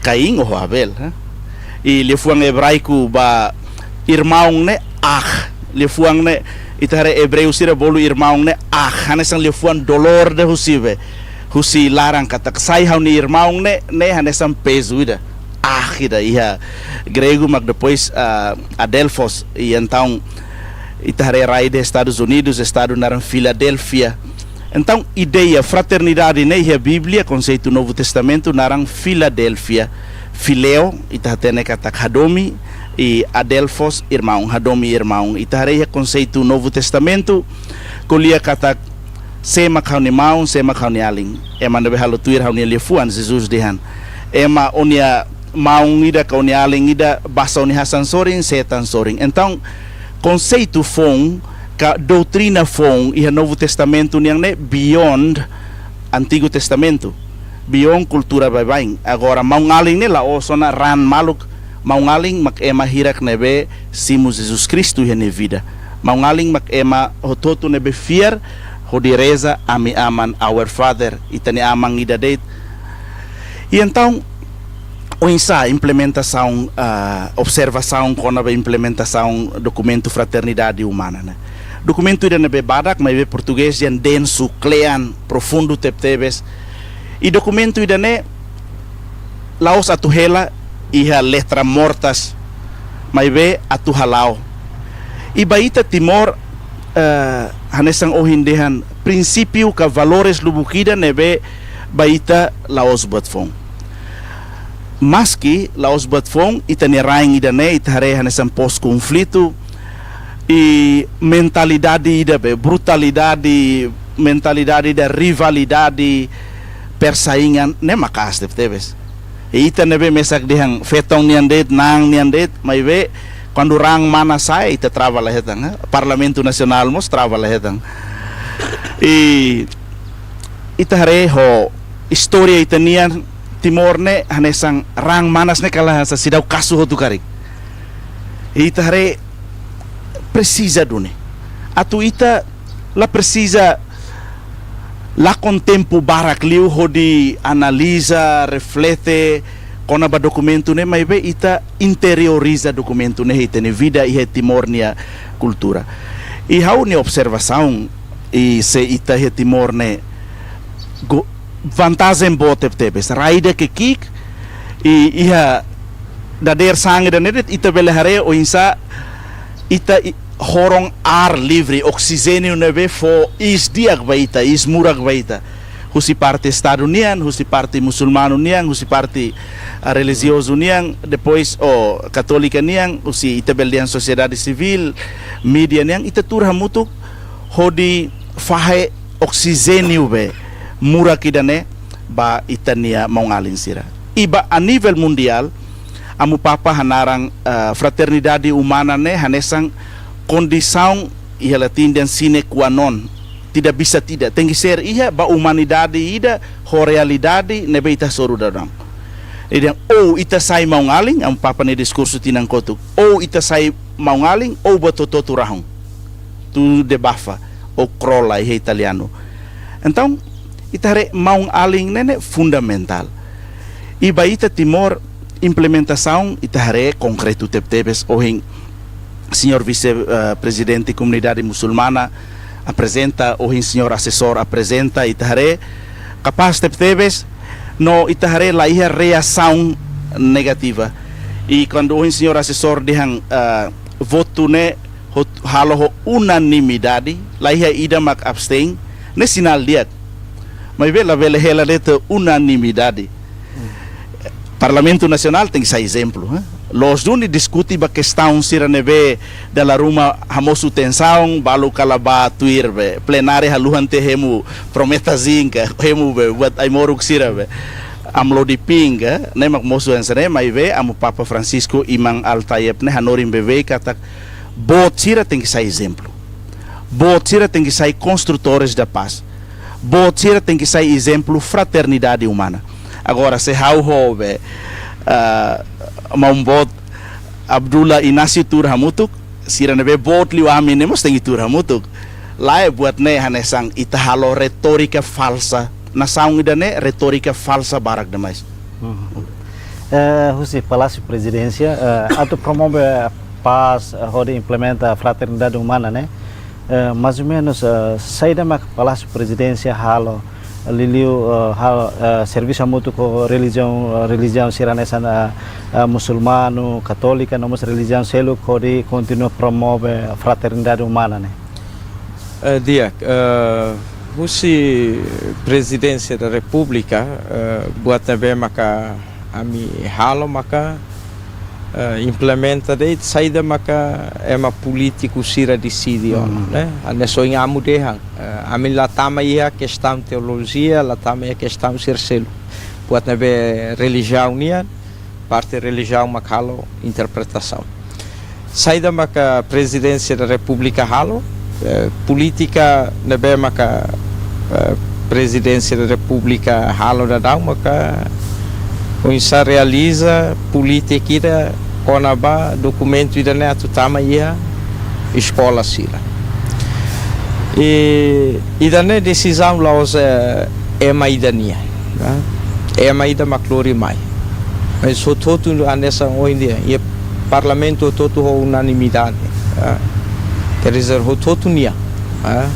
Kain ho Abel, ha? I liafuan ebraiku ba irmaun ne'e ach. Liafuan ne'e, ita haree ebreu sira bolu irmaun ne'e ach. Hanesan liafuan dolór ida husi be, husi laran katak sai ha'u-nia irmaun ne'e, ne'e hanesan pezu ida. Ach ida iha gregu mak depois, ah, Adelphos. I entaun, ita haree rai iha Estadus Unidus, estadu naran Filadélfia. Entaun, ideia fraternidade ne'e iha Bíblia, konseitu Novu Testamentu, naran Filadélfia. Fileo, ita hatene katak hadomi, i Adelphos, irmaun, hadomi irmaun. Ita haree iha konseitu Novu Testamentu, ko'alia katak sé mak ha'u-nia maun, sé mak ha'u-nia alin. Ema ne'ebé halo tuir ha'u-nia liafuan, Jesus dehan. Ema ó-nia maun ida ka ó-nia alin ida basa ó-nia hasan sorin, setan sorin. Entaun, konseitu foun ka doutrina foun iha Novu Testamentu nian ne'e beyond Antigu Testamentu, beyond kultura baibain. Agora, maun-alin ne'e la'ós ona raan maluk. Maun-alin mak ema hirak ne'ebé simu Jesus Kristu iha nia vida. Maun-alin mak ema hotu-hotu ne'ebé fiar hodi reza Ami Aman, Our Father, Ita-nia Aman ida de'it. I entaun, oinsá implementasaun, ah, observasaun kona-ba implementasaun dokumentu fraternidade umana ne'e? Dokumentu ida ne'ebé badak, maibé portugés dehan densu, kle'an, profundu tebetebes. I dokumentu ida-ne'e la'ós atu hela iha letra mortas, maibé atu hala'o. I ba ita Timor, eh, hanesan ohin dehan, prinsípiu ka valores lubuk ida ne'ebé ba ita la'ós buat foun. Maski la'ós buat foun, ita-nia rain ida-ne'e, ita haree hanesan pós-konflitu, i mentalidade ida be, brutalidade, mentalidade ida rivalidade, persaingan, ne'e maka'as tebetebes. I ita ne'ebé mesak dehan feton nian de'it, na'an nian de'it, maibé kuandu raan manas sa'e, ita trava la hetan, eh? Parlamentu Nasionál mós trava la hetan. I ita haree ho istória ita-nian, Timor ne'e hanesan raan manas ne'e kala hanesan seidauk kasu hotu karik. I ita haree presiza duni. Atu ita la presiza lakon tempu barak liu hodi analiza, reflete kona-ba dokumentu ne'e, maibé ita interioriza dokumentu ne'e iha ita-nia vida, iha Timor nia kultura. I ha'u-nia observasaun, i se ita iha Timor ne'e go-, vantajen boot tebetebes. Rai ida ke ki'ik, i iha dadeer-saan ida-ne'e de'it ita bele haree oinsá ita i-, horon ar livre, oksijéniu ne'ebé fó iis di'ak ba ita, iis murak ba ita. Husi parte Estadu nian, husi parte musulmanu nian, husi parte, ah, relijiozu nian, depois, oh, katólika nian, husi ita bele dehan sosiedade sivíl, mídia nian, ita tuur hamutuk hodi fahe oksijéniu be murak ida-ne'e ba ita-nia maun-alin sira. I ba a nivel mundiál, Amu Papa hanaran, eh, fraternidade umana ne'e hanesan kondisaun iha latin dehan sine qua non. Tidak bisa tidak, tenke ser iha ba umanidade ida ho realidade ne'ebé ita hasoru daudaun. Ida, ou ita sai maun-alin, Amu Papa nia diskursu tinan kotuk. Ou ita sai maun-alin, ou buat hotu-hotu rahun. Tu debafa, ou krola iha italianu. Entaun, ita haree maun-alin ne'e ne'e fundamentál. I ba ita Timor, implementasaun ita haree konkretu tebetebes, ohin señór vise, eh, prezidente komunidade musulmana aprezenta, ohin señór asesór aprezenta, ita haree kapás tebetebes, no ita haree la iha reasaun negativa. I kuandu ohin señór asesór dehan, eh, votu ne'e hot-, halo ho unanimidade, la iha ida mak abstein, ne'e sinál di'ak. Maibé labele hela de'it unanimidade. Parlamentu Nasionál tenke sai ezemplu, eh. Loos duni diskute ba kestaun sira ne'ebé dala ruma hamosu tensaun, balu kala bá tuir be plenária haluhan tiha hemu prometazinka, hemu be buat ai-moruk sira be amlodipin ka, ne'e mak mosu hanesan ne'e, maibé Amu Papa Francisco Imam Al-Tayeb ne'e hanorin beibeik katak boot sira tenke sai ezemplu. Boot sira tenke sai construtores da paz. Boot sira tenke sai ezemplu fraternidade umana. Agora, se ha'u ho be, ah, maun boot Abdullah Inácio tuur hamutuk, sira ne'ebé boot liu ami ne'e mós tenke tuur hamutuk. Lae, buat ne'e hanesan ita halo retórika falsa. Nasaun ida-ne'e retórika falsa barak demais. Mhm. Eh, husi Palásiu Prezidénsia, eh, atu promove pás, eh, hodi implementa fraternidade umana ne'e, eh, mais ou menos, eh, saida mak Palásiu Prezidénsia halo, liuliu, eh, halo, eh, servisu hamutuk ho relijiaun, eh, relijiaun sira hanesan, eh, eh, musulmanu, katólika, no mós relijiaun seluk hodi kontinua promove fraternidade umana ne'e. Eh, di'ak, eh, husi Prezidénsia da Repúblika, eh, buat ne'ebé maka ami halo maka, eh, implementa de'it saida maka ema polítiku sira deside ona, Hmm. ne'e? Hanesan ohin Amu dehan, eh, ami la tama iha kestaun teolojia, la tama iha kestaun sira seluk. Buat ne'ebé relijiaun nian, parte relijiaun mak halo interpretasaun. Saida maka Prezidénsia da Repúblika halo, eh, polítika ne'ebé maka, eh, Prezidénsia da Repúblika halo daudaun maka oinsá realiza polítika ida kona-ba dokumentu ida-ne'e atu tama iha eskola sira. I ida-ne'e desizaun la'ós, eh, ema ida nian, ne'e? Ema ida mak lori mai. Mas hotu-hotu hanesan ohin dehan, iha Parlamentu hotu-hotu ho unanimidade, ne'e? Quer dizer, hotu-hotu nian, ne'e?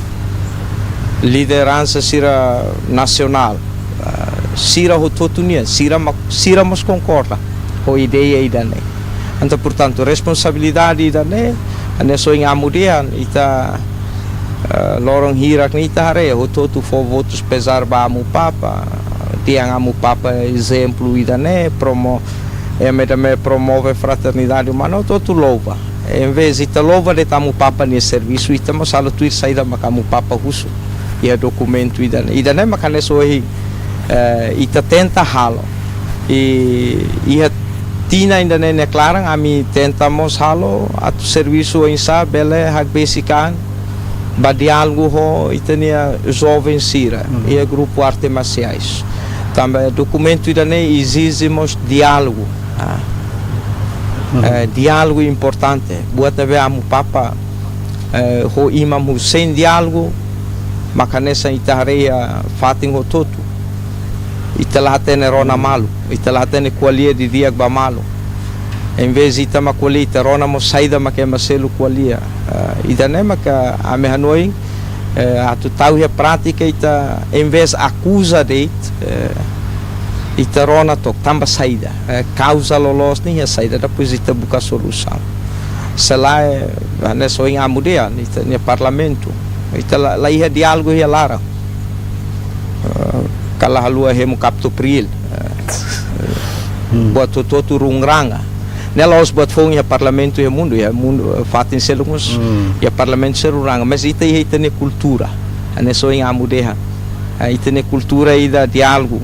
Lideransa sira nasionál, ne'e? Sira hotu-hotu nian, sira mak, sira mós konkorda ho ideia ida-ne'e. Entaun, portantu, responsabilidade ida-ne'e, hanesan ohin Amu dehan, ita, eh, loron hirak ne'e ita haree, hotu-hotu fó votus pezár ba Amu Papa, dehan Amu Papa ezemplu ida-ne'e, promo-, ema ida-ne'e promove fraternidade umana, hotu-hotu louva. Em vez ita louva de'it Amu Papa nia servisu, ita mós halo tuir saida mak Amu Papa husu iha dokumentu ida-ne'e. Ida-ne'e mak hanesan ohin, eh, ita tenta halo. I iha tinan ida-ne'e nia klaran, ami tenta mós halo atu servisu oinsá bele hakbesik an ba diálogu ho ita-nia joven sira, Mhm. iha grupu arte marsiais. Tanba dokumentu ida-ne'e ezije mós diálogu. Ah. Mhm. Eh, diálogu importante. Buat ne'ebé Amu Papa, eh, ho Imam Hussein diálogu, Mak hanesan ita haree iha fatin hotu-hotu. Ita la hatene rona malu, ita la hatene ko'alia didi'ak ba malu. Em vez ita mak ko'alia, ita rona mós saida mak ema seluk ko'alia. Ah, ida-ne'e maka ami hanoin, eh, atu tau iha prátika ita, em vez akuza de'it, eh, ita rona took, tanba saida, eh, kauza loloos ne'e iha saida, depois ita buka solusaun. Se lae, hanesan ohin Amu dehan, ita-nia parlamentu, ita la, la iha diálogu iha laran. Eh, kala haluha hemu kaptu priil. Eh, buat hotu-hotu rungranga. Ne'e la'ós buat foun iha parlamentu iha mundu, iha mundu, eh, fatin seluk mós, iha parlamentu sira rungranga. Mas ita iha ita-nia kultura. Hanesan ohin Amu dehan. Eh, ita-nia kultura ida diálogu.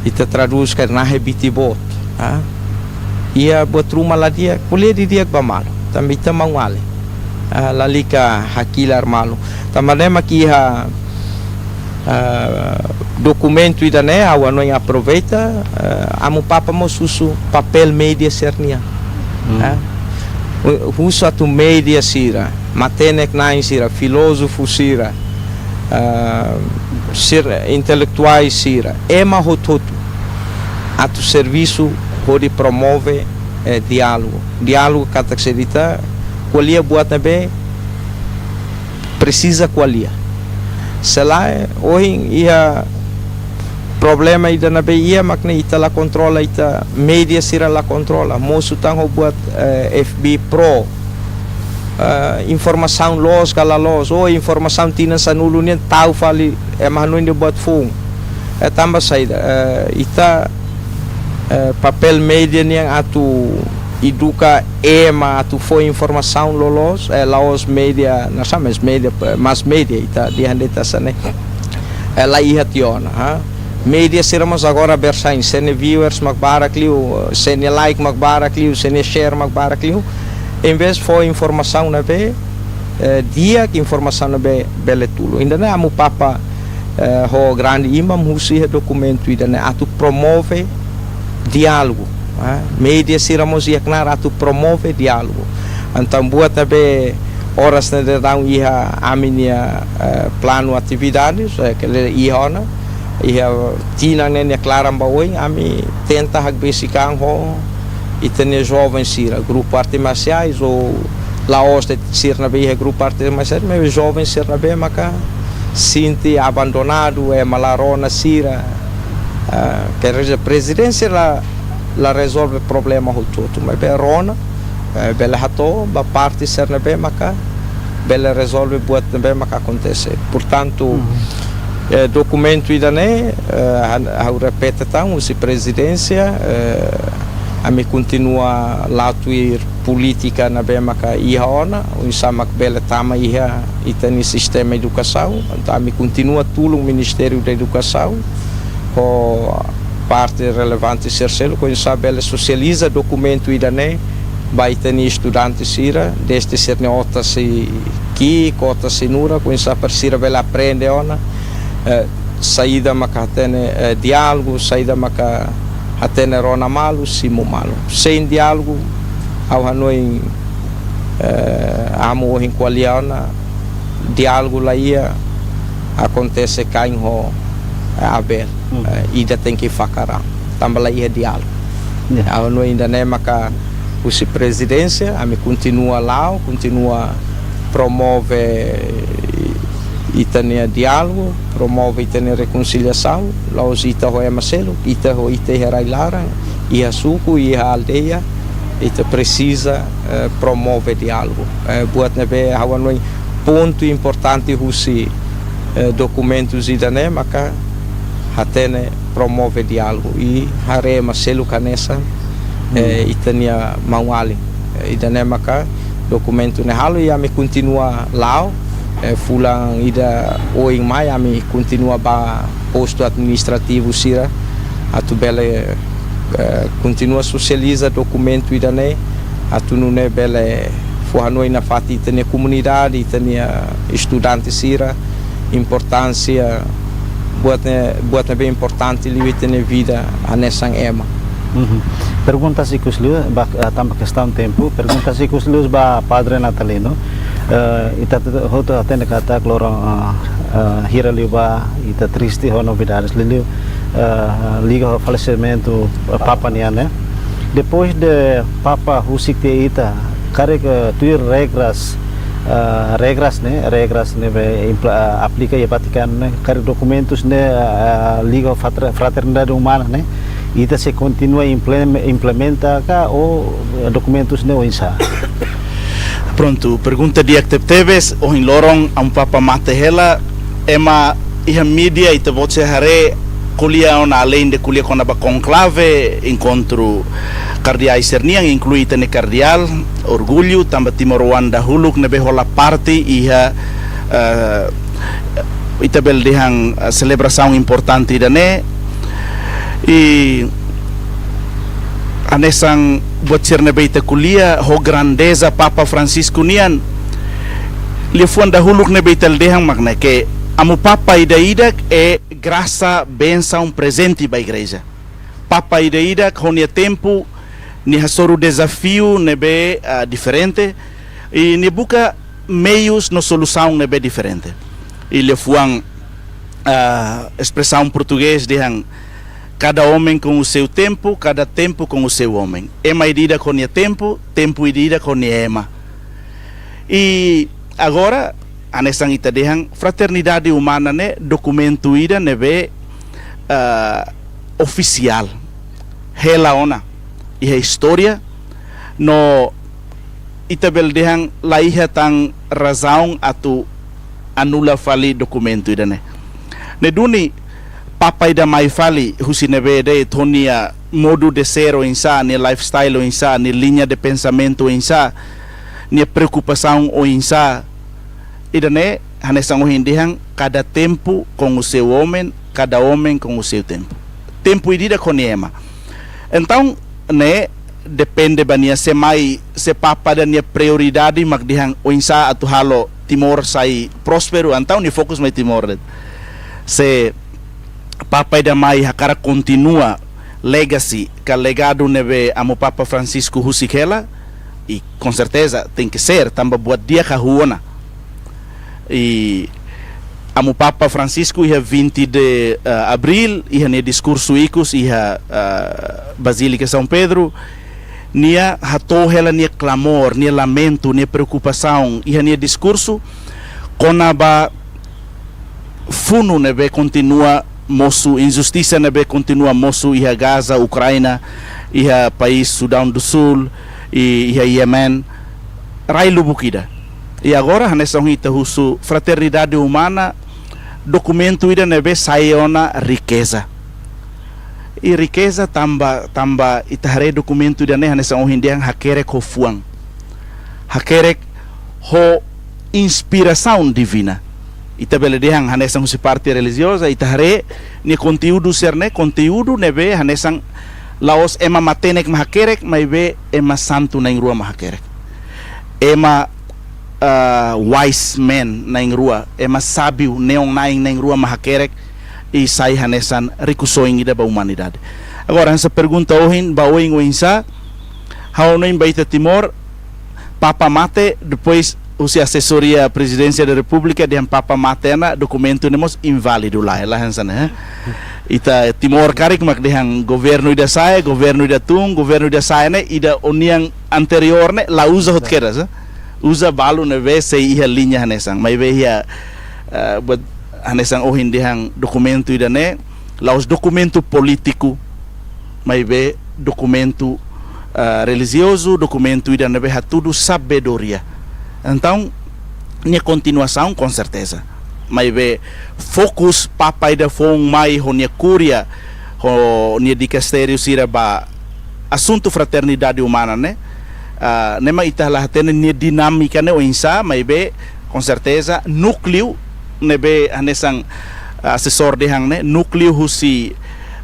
Ita tradús katak nahe biti boot. Ah. Iha buat ruma la di'ak, ko'alia didi'ak ba malu. Tanba ita maun-alin. Ah, lalika hakilar malu. Tanba ne'e mak iha, ah, dokumentu ida-ne'e, ha'u hanoin aproveita, ah, Amu Papa mós husu papél média sira-nian. Hmm. Ah, hu-, husu atu média sira, matenek-na'in sira, filózofu sira, ah, sira intelektuál sira, ema hotu-hotu atu servisu hodi promove, eh, diálogu. Diálogu katak se ita ko'alia buat ne'ebé presiza ko'alia. Se lae, ohin iha problema ida ne'ebé iha mak ne'e ita la kontrola, ita média sira la kontrola. Mosu tan ho buat, eh, F B Pro. Eh, informasaun loos ka la loos, ou informasaun tinan sanulu nian tau fali, ema hanoin dehan buat foun. Eh, tanba saida, eh, ita, eh, papél média nian atu eduka ema atu fó informasaun loloos, eh, la'ós média, nasa mas média, eh, mass média, ita dehan de'it hanesan ne'e. Eh, la iha tiha ona, ha? Média sira mós agora bersaing, sira-nia viewers mak barak liu, sira-nia like mak barak liu, sira-nia share mak barak liu. Em vez fó informasaun ne'ebé, eh, di'ak, informasaun ne'ebé bele tulun. Ida-ne'e Amu Papa, eh, ho Grande Imam husu iha dokumentu ida-ne'e atu promove diálogu. Ah, média sira mós iha knaar atu promove diálogu. Entaun buat ne'ebé oras ne'e daudaun iha ami-nia, eh, planu atividades, eh, ke iha ona, iha tinan ne'e nia klaran ba oin, ami tenta hakbesik an ho ita-nia joven sira, grupu arte marsiais ou la'ós de'it sira ne'ebé iha grupu arte marsiais, mas joven sira ne'ebé maka sente abandonadu, ema la rona sira. Ah, quer dizer, prezidénsia la, la rezolve problema hotu-hotu, maibé rona, eh, bele hato'o ba parte sira ne'ebé maka bele rezolve buat ne'ebé maka akontese. Portantu, eh, dokumentu ida-ne'e, eh, han-, ha'u repete tan, husi prezidénsia, eh, ami kontinua la'o tuir polítika ne'ebé maka iha ona, oinsá mak bele tama iha ita-nia sistema edukasaun, entaun ami kontinua tulun Ministériu da Edukasaun, ho parte relevante sira seluk, oinsá bele sosializa dokumentu ida-ne'e ba ita-nia estudante sira, dezde sira-nia otas sei ki'ik, otas sei nurak, oinsá para sira bele aprende ona, eh, saida maka hatene, eh, diálogu, saida maka hatene rona malu, simu malu. Sein diálogu, ha'u hanoin, eh, Amu ohin ko'alia ona, diálogu la iha, akontese Kain ho, eh, Abel. Hmm. Eh, ida tenke fakar an. Tanba la iha diálogu. Ya. Ha'u hanoin ida-ne'e maka husi prezidénsia, ami kontinua la'o, kontinua promove ita-nia diálogu, promove ita-nia rekonsiliasaun, la'ós ita ho ema seluk, ita ho ita iha rai-laran, iha suku, iha aldeia, ita presiza, eh, promove diálogu. Eh, buat ne'ebé ha'u hanoin pontu importante husi, eh, dokumentu ida-ne'e maka hatene promove diálogu i haree ema seluk hanesan, eh, ita-nia maun-alin. Eh, ida-ne'e maka dokumentu ne'e halo i ami kontinua la'o, eh, fulan ida oin mai ami kontinua ba postu administrativu sira atu bele, eh, kontinua sosializa dokumentu ida-ne'e atu nune'e bele fó hanoin nafatin ita-nia komunidade, ita-nia estudante sira, importánsia buat ne'e, buat ne'ebé importante liu ita-nia vida hanesan ema. Mhm. Perguntas ikus liu, ba, ah, tanba kestaun tempu, perguntas ikus liu ba Padre Natalino. Eh, ita hotu hatene katak loron, eh, eh, hira liubá, ita triste ho novidades liuliu, eh, liga ho falesimentu, eh, Papa nian, ne'e. Depois de Papa husik tiha ita, karik, eh, tuir regras, eh, regras ne'e, regras ne'ebé impla-, eh, aplika iha Vatikanu ne'e, karik dokumentus ne'e, eh, liga ho fratre-, fraternidade umana ne'e, ita sei kontinua implem-, implementa ka ou, eh, dokumentus ne'e oinsá? Prontu, pergunta di'ak tebetebes, ohin loron Amu Papa mate hela, ema iha mídia ita-boot sei haree ko'alia ona, aleinde ko'alia kona-ba konklave, enkontru kardeál sira-nian, inklui ita-nia kardeál, orgullu, tanba timoroan dahuluk ne'ebé hola parte iha, eh, ita bele dehan, eh, selebrasaun importante ida-ne'e. I hanesan buat sira ne'ebé ita ko'alia, ho grandeza Papa Francisco nian, liafuan dahuluk ne'ebé ita dehan mak ne'e, ke Amu Papa ida-idak é grasa, bensaun, prezente ba Igreja. Papa ida-idak ho nia tempu, nia hasoru dezafiu ne'ebé, ah, diferente, i nia buka meius no solusaun ne'ebé diferente. I liafuan, ah, espresaun portugés dehan, "Cada homem com o seu tempo, cada tempo com o seu homem." Ema ida-idak ho nia tempu, tempu ida-idak ho nia ema. I agora, hanesan ita dehan, fraternidade umana ne'e dokumentu ida ne'ebé, ah, ofisiál. Hela ona iha istória, no ita bele dehan la iha tan razaun atu anula fali dokumentu ida-ne'e. Ne'e duni Papa ida mai fali husi ne'ebé de'it, ho nia modo de ser oinsá, nia lifestyle oinsá, nia linha de pensamentu oinsá, nia preokupasaun oinsá. Ida-ne'e hanesan ohin dehan, cada tempo com o seu homem, cada homem com o seu tempo. Tempu ida-idak ho nia ema. Entaun, ne'e depende ba nia, se mai, se Papa ida nia prioridade mak dehan oinsá atu halo Timor sai prósperu, entaun nia fokus mai Timor de'it. Se Papa ida mai hakarak kontinua legacy ka legadu ne'ebé Amu Papa Francisco husik hela, i com certeza tenke ser, tanba buat di'ak hahú ona. I Amu Papa Francisco iha vinte de, eh, abril, iha nia diskursu ikus iha, eh, Basílica São Pedro, nia hato'o hela nia klamor, nia lamentu, nia preokupasaun iha nia diskursu kona-ba funu ne'ebé kontinua mosu, injustisa ne'ebé kontinua mosu iha Gaza, Ukraina, iha país Sudão do Sul, i iha Yemen, rai lubuk ida. I agora, hanesan ohin ita husu, fraternidade umana, dokumentu ida ne'ebé sai ona rikeza. I rikeza tanba, tanba ita haree dokumentu ida-ne'e hanesan ohin dehan hakerek ho fuan. Hakerek ho inspirasaun divina. Ita bele dehan hanesan husi parte relijioza, ita haree nia konteúdu sira-ne'e, konteúdu ne'ebé hanesan la'ós ema matenek mak hakerek, maibé ema santu na'in-rua mak hakerek. Ema, ah, wise men na'in-rua, ema sábiu, neon-na'in na'in-rua mak hakerek, i sai hanesan rikusoin ida ba umanidade. Agora, hanesan pergunta ohin, ba oin oinsá, ha'u hanoin ba ita Timor, Papa mate, depois husi asesoria Presidência da República dehan Papa mate ona, dokumentu ne'e mós inválidu, lae, lae hanesan ne'e, eh. Ita Timor karik mak dehan governu ida sa'e, governu ida tun, governu ida sa'e ne'e, ida ohin nian anteriór ne'e la uza hotu kedas, eh. Uza balu ne'ebé sei iha liña hanesan. Maibé iha, eh, buat hanesan ohin dehan dokumentu ida-ne'e, la'ós dokumentu polítiku, maibé dokumentu, ah, relijiozu, dokumentu ida ne'ebé hatudu sabedoria. Entaun, nia kontinuasaun, com certeza. Maibé fokus Papa ida foun mai ho nia kúria, ho nia dikastériu sira ba asuntu fraternidade umana ne'e, ah, ne'e mak ita la hatene nia dinámika ne'e oinsá, maibé, com certeza, núkleu ne'ebé hanesan, ah, asesór dehan ne'e, núkleu husi,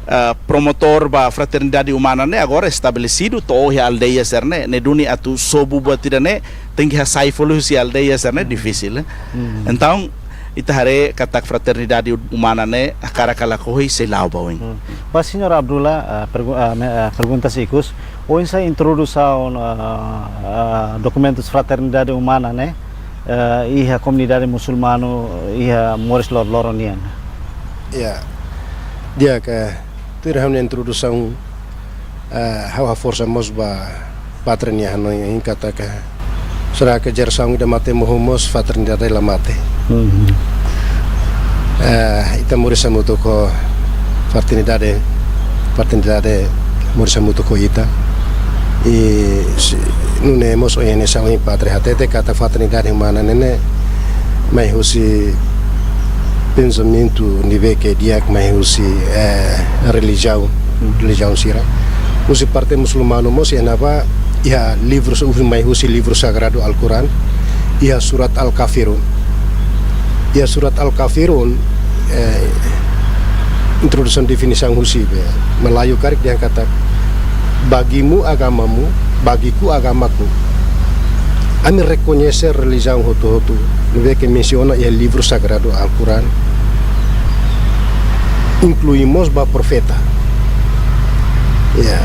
ah, promotór ba fraternidade umana ne'e agora estabelesidu, to'o iha aldeia sira-ne'e, ne'e duni atu sobu buat ida-ne'e, tenke hasai fali husi aldeia sira-ne'e, difisil, eh. Hmm. Entaun, ita haree katak fraternidade umana ne'e hakarak ka lakohi sei la'o ba oin. Hmm. Ba señór Abdullah, ah, pergu-, ah, me-, ah, pergunta ikus, oinsá introdusaun, ah, ah, dokumentus fraternidade umana ne'e, eh, iha komunidade musulmanu iha moris loroloron nian. Ya, di'ak, tuir ha'u-nia introdusaun, eh, ha'u haforsa mós ba pátria nia hanoin katak, será ke jerasaun ida mate mohu mós, fraternidade la mate. Mhm. Eh, ita moris hamutuk ho fraternidade, fraternidade moris hamutuk ho ita. I si, nune'e mós ohin ne'e hanesan ohin pátria hatete katak fraternidade umana ne'e, ne'e mai husi pensamentu ne'ebé ke di'ak mai husi, eh, relijiaun, relijiaun sira. Husi parte musulmanu mós iha ne'ebá, iha livru sa-, husi mai husi livru sagradu Al-Quran, iha surat Al-Kafirun. Iha surat Al-Kafirun, eh, introdusaun definisaun husi be Malayu karik dehan katak, "Bagimu agamamu, bagiku agamaku." Ami rekoñese relijiaun hotu-hotu ne'ebé ke mensiona iha livru sagradu Al-Quran, inklui mós ba profeta. Ya,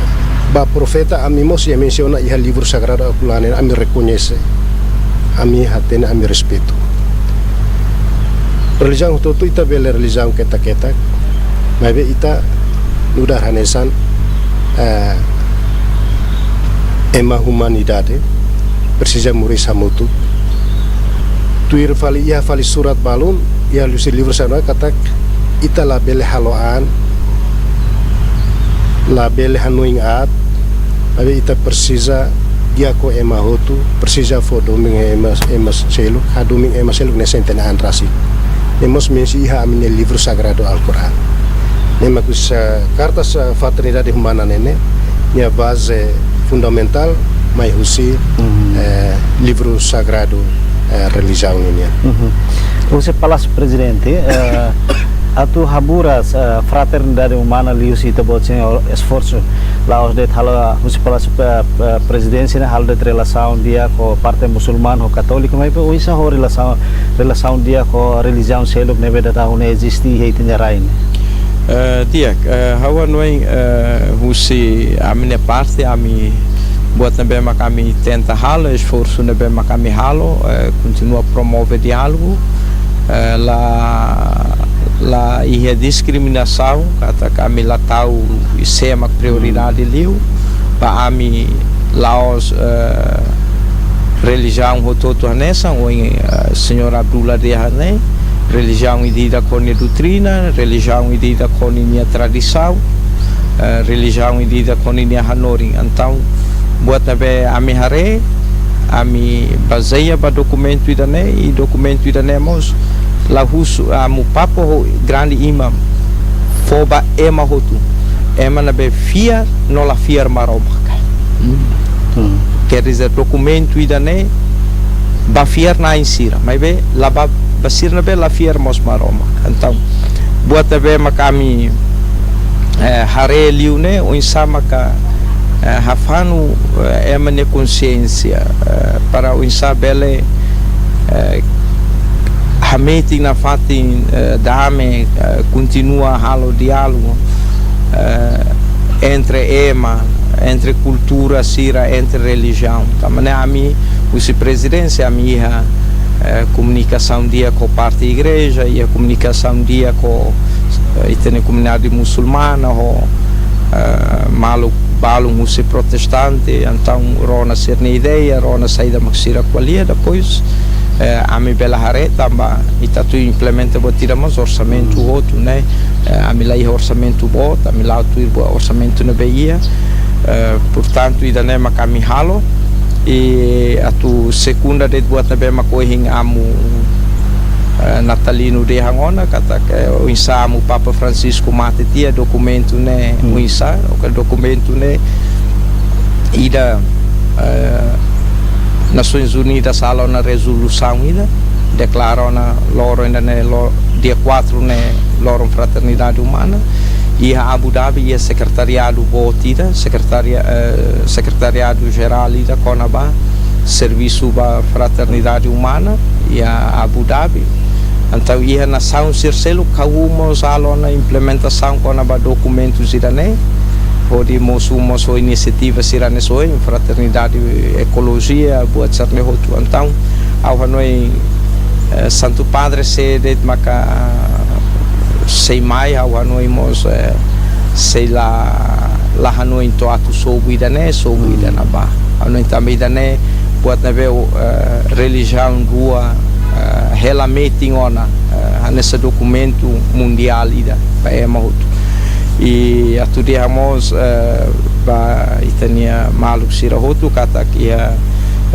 ba profeta ami mós iha mensiona iha livru sagradu Al-Quran, ami rekoñese, ami hatene, ami respeitu. Relijiaun hotu-hotu ita bele relijiaun ketak-ketak, maibé ita nu'udar hanesan, eh, ema umanidade, presiza moris hamutuk. Tuir fali, iha fali surat balun, iha husi livru sagradu katak, ita labele halo an, labele hanoin aat, maibé ita presiza di'ak ho ema hotu, presiza fó domin ema, ema seluk, hadomi ema seluk ne'e sente an rasik. Ne'e mós mensiona iha ami-nia livru sagradu Al-Quran. Ne'e mak husi karta sa fraternidade umana ne'e, nia baze fundamentál mai husi, mhm, eh, livru sagradu, eh, relijiaun nian. Mhm. Husi Palásiu Prezidente, eh, atu haburas, eh, fraternidade umana liuhusi ita-boot sira-nia esforsu. La'ós de'it halo husi Palásiu, eh, eh, Prezidénsia ne'e halo de'it relasaun di'ak ho parte musulmanu ho katóliku, maibé oinsá ho relasaun, relasaun di'ak ho relijiaun seluk ne'ebé dadaun ne'e eziste iha ita-nia rai ne'e? Eh, di'ak, eh, ha'u hanoin, eh, husi ami-nia parte, ami buat ne'ebé mak ami tenta halo, esforsu ne'ebé mak ami halo, eh, kontinua promove diálogu, eh, la, la iha diskriminasaun, katak ami la tau sé mak prioridade liu, ba ami la'ós, eh, relijiaun hotu-hotu hanesan, ohin, eh, señór Abdullah dehan ne'e, relijiaun ida-idak ho nia doutrina, relijiaun ida-idak ho ninia tradisaun, eh, relijiaun ida-idak ho ninia hanorin. Entaun, buat ne'ebé ami haree, ami bazeia ba dokumentu ida-ne'e, i dokumentu ida-ne'e mós la husu, ami papou ho grande imam, fó ba ema hotu, ema ne'ebé fiar no la fiar Maromak. Hmm. Quer dizer, dokumentu ida-ne'e ba fiar-na'in sira, maibé la ba, ba sira ne'ebé la fiar mós Maromak. Entaun, buat ne'ebé mak ami, eh, haree liu ne'e, oinsá maka, eh, hafanu, eh, ema nia konxiénsia, eh, para oinsá bele, eh, hametin nafatin, eh, dame, eh, kontinua halo diálogu, eh, entre ema, entre kultura sira, entre relijiaun. Tanba ne'e ami, husi Prezidénsia, ami iha, eh, komunikasaun di'ak ho parte igreja, iha komunikasaun di'ak ho, eh, ita-nia komunidade musulmana, ho, eh, maluk balun husi protestante, entaun rona sira-nia ideia, rona saida mak sira ko'alia, depois, eh, ami bele haree, tanba ita atu implementa buat ida mós orsamentu hotu, ne'e? Eh, ami la iha orsamentu boot, ami la'o tuir buat orsamentu ne'ebé iha. Eh, portantu, ida-ne'e mak ami halo, i atu sekunda de'it buat ne'ebé mak ohin amu, eh, Natalino dehan ona, katak, eh, oinsá amu Papa Francisco mate tiha, dokumentu ne'e, hmm, oinsá, oke, dokumentu ne'e ida, eh, Nasoins Unidas halo ona rezolusaun ida, deklara ona loron ida-ne'e lo-, dia quatro ne'e loron fraternidade umana. Iha Abu Dhabi, iha sekretariadu boot ida, sekretaria-, eh, sekretariadu jerál ida kona-ba servisu ba fraternidade umana, iha Abu Dhabi. Entaun, iha nasaun sira seluk, K U mós halo ona implementasaun kona-ba dokumentu sira-ne'e, hodi mosu mós ho inisiativa sira-ne'e soe, fraternidade, ekolojia, buat sira-ne'e hotu. Entaun, Ha'u hanoin, eh, Santu Padre se de'it maka sei mai, ha'u hanoin mós, eh, sei la, la hanoin to'o atu sobu ida-ne'e, sobu ida-ne'ebá. Ha'u hanoin tanba ida-ne'e buat ne'ebé, eh, relijiaun rua, eh, hela metin ona, eh, hanesan dokumentu mundiál ida ba ema hotu. I atu dehan mós, eh, ba ita-nia maluk sira hotu katak iha,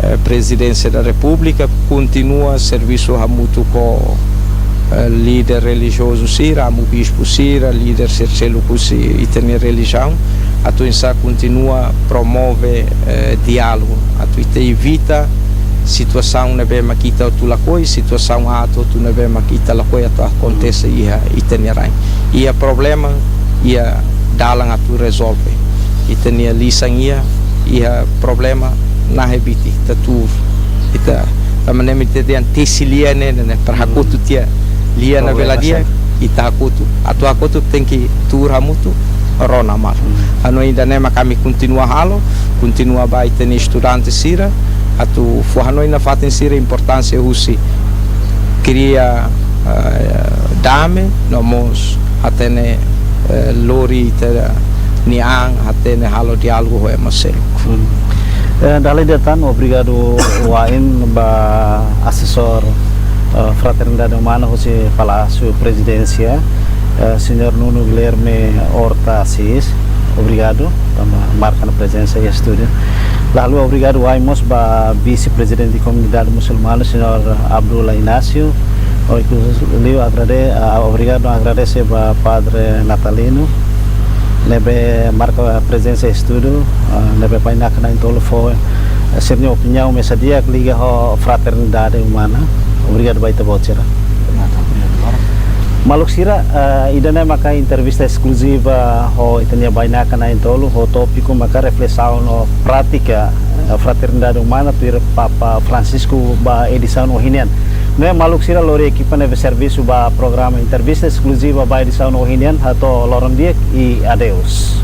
eh, Prezidénsia da Repúblika kontinua servisu hamutuk ho, eh, líder relijiozu sira, amu bispu sira, líder sira seluk husi ita-nia relijiaun, atu oinsá kontinua promove, eh, diálogu, atu ita evita situasaun ne'ebé mak ita hotu lakohi, situasaun aat hotu ne'ebé mak ita lakohi atu akontese iha ita-nia rain. Iha problema, iha dalan atu rezolve. Ita-nia lisan iha, iha problema, nahe bitik, ita tuur. Ita, tanba ne'e mak ita dehan tesi lia ne'e, ne'e, ne'e, para hakotu tiha lia ne'ebé la di'ak, ita hakotu. Atu hakotu tenke tuur hamutuk, rona malu. Hanoin ida-ne'e mak ami kontinua halo, kontinua ba ita-nia estudante sira, atu fó hanoin nafatin sira importánsia husi kria, eh, dame, no mós hatene, eh, lori ita-nia an, hatene halo diálogu ho ema seluk. Hmm. Eh, dala ida tan, obrigadu wa'in ba asesór, eh, Fraternidade Umana husi Palásiu Prezidénsia, eh, señór Nuno Guilherme Horta Assis. Obrigadu, tanba marka ona prezensa iha estúdiu. Lalu obrigadu wa'in mós ba Vise-Prezidente Komunidade Musulmana, señór Abdullah Inácio. Oikus liu agrade-, ah, obrigadu, agradese ba Padre Natalino ne'ebé marka prezensa estúdiu, ah, ne'ebé bainaka na'in-tolu fó, eh, sira-nia opiniaun mesak di'ak liga ho Fraternidade Umana. Obrigadu ba ita-boot sira. Maluk sira, eh, ida-ne'e maka entrevista eskluziva ho ita-nia bainaka na'in-tolu, ho tópiku maka reflesaun no prátika, eh, Fraternidade Umana tuir Papa Francisco ba edisaun ohin nian. Ne'e maluk sira, lori ekipa ne'ebé servisu ba programa entrevista eskluziva ba edisaun ohin nian, hato'o loron di'ak i adeus.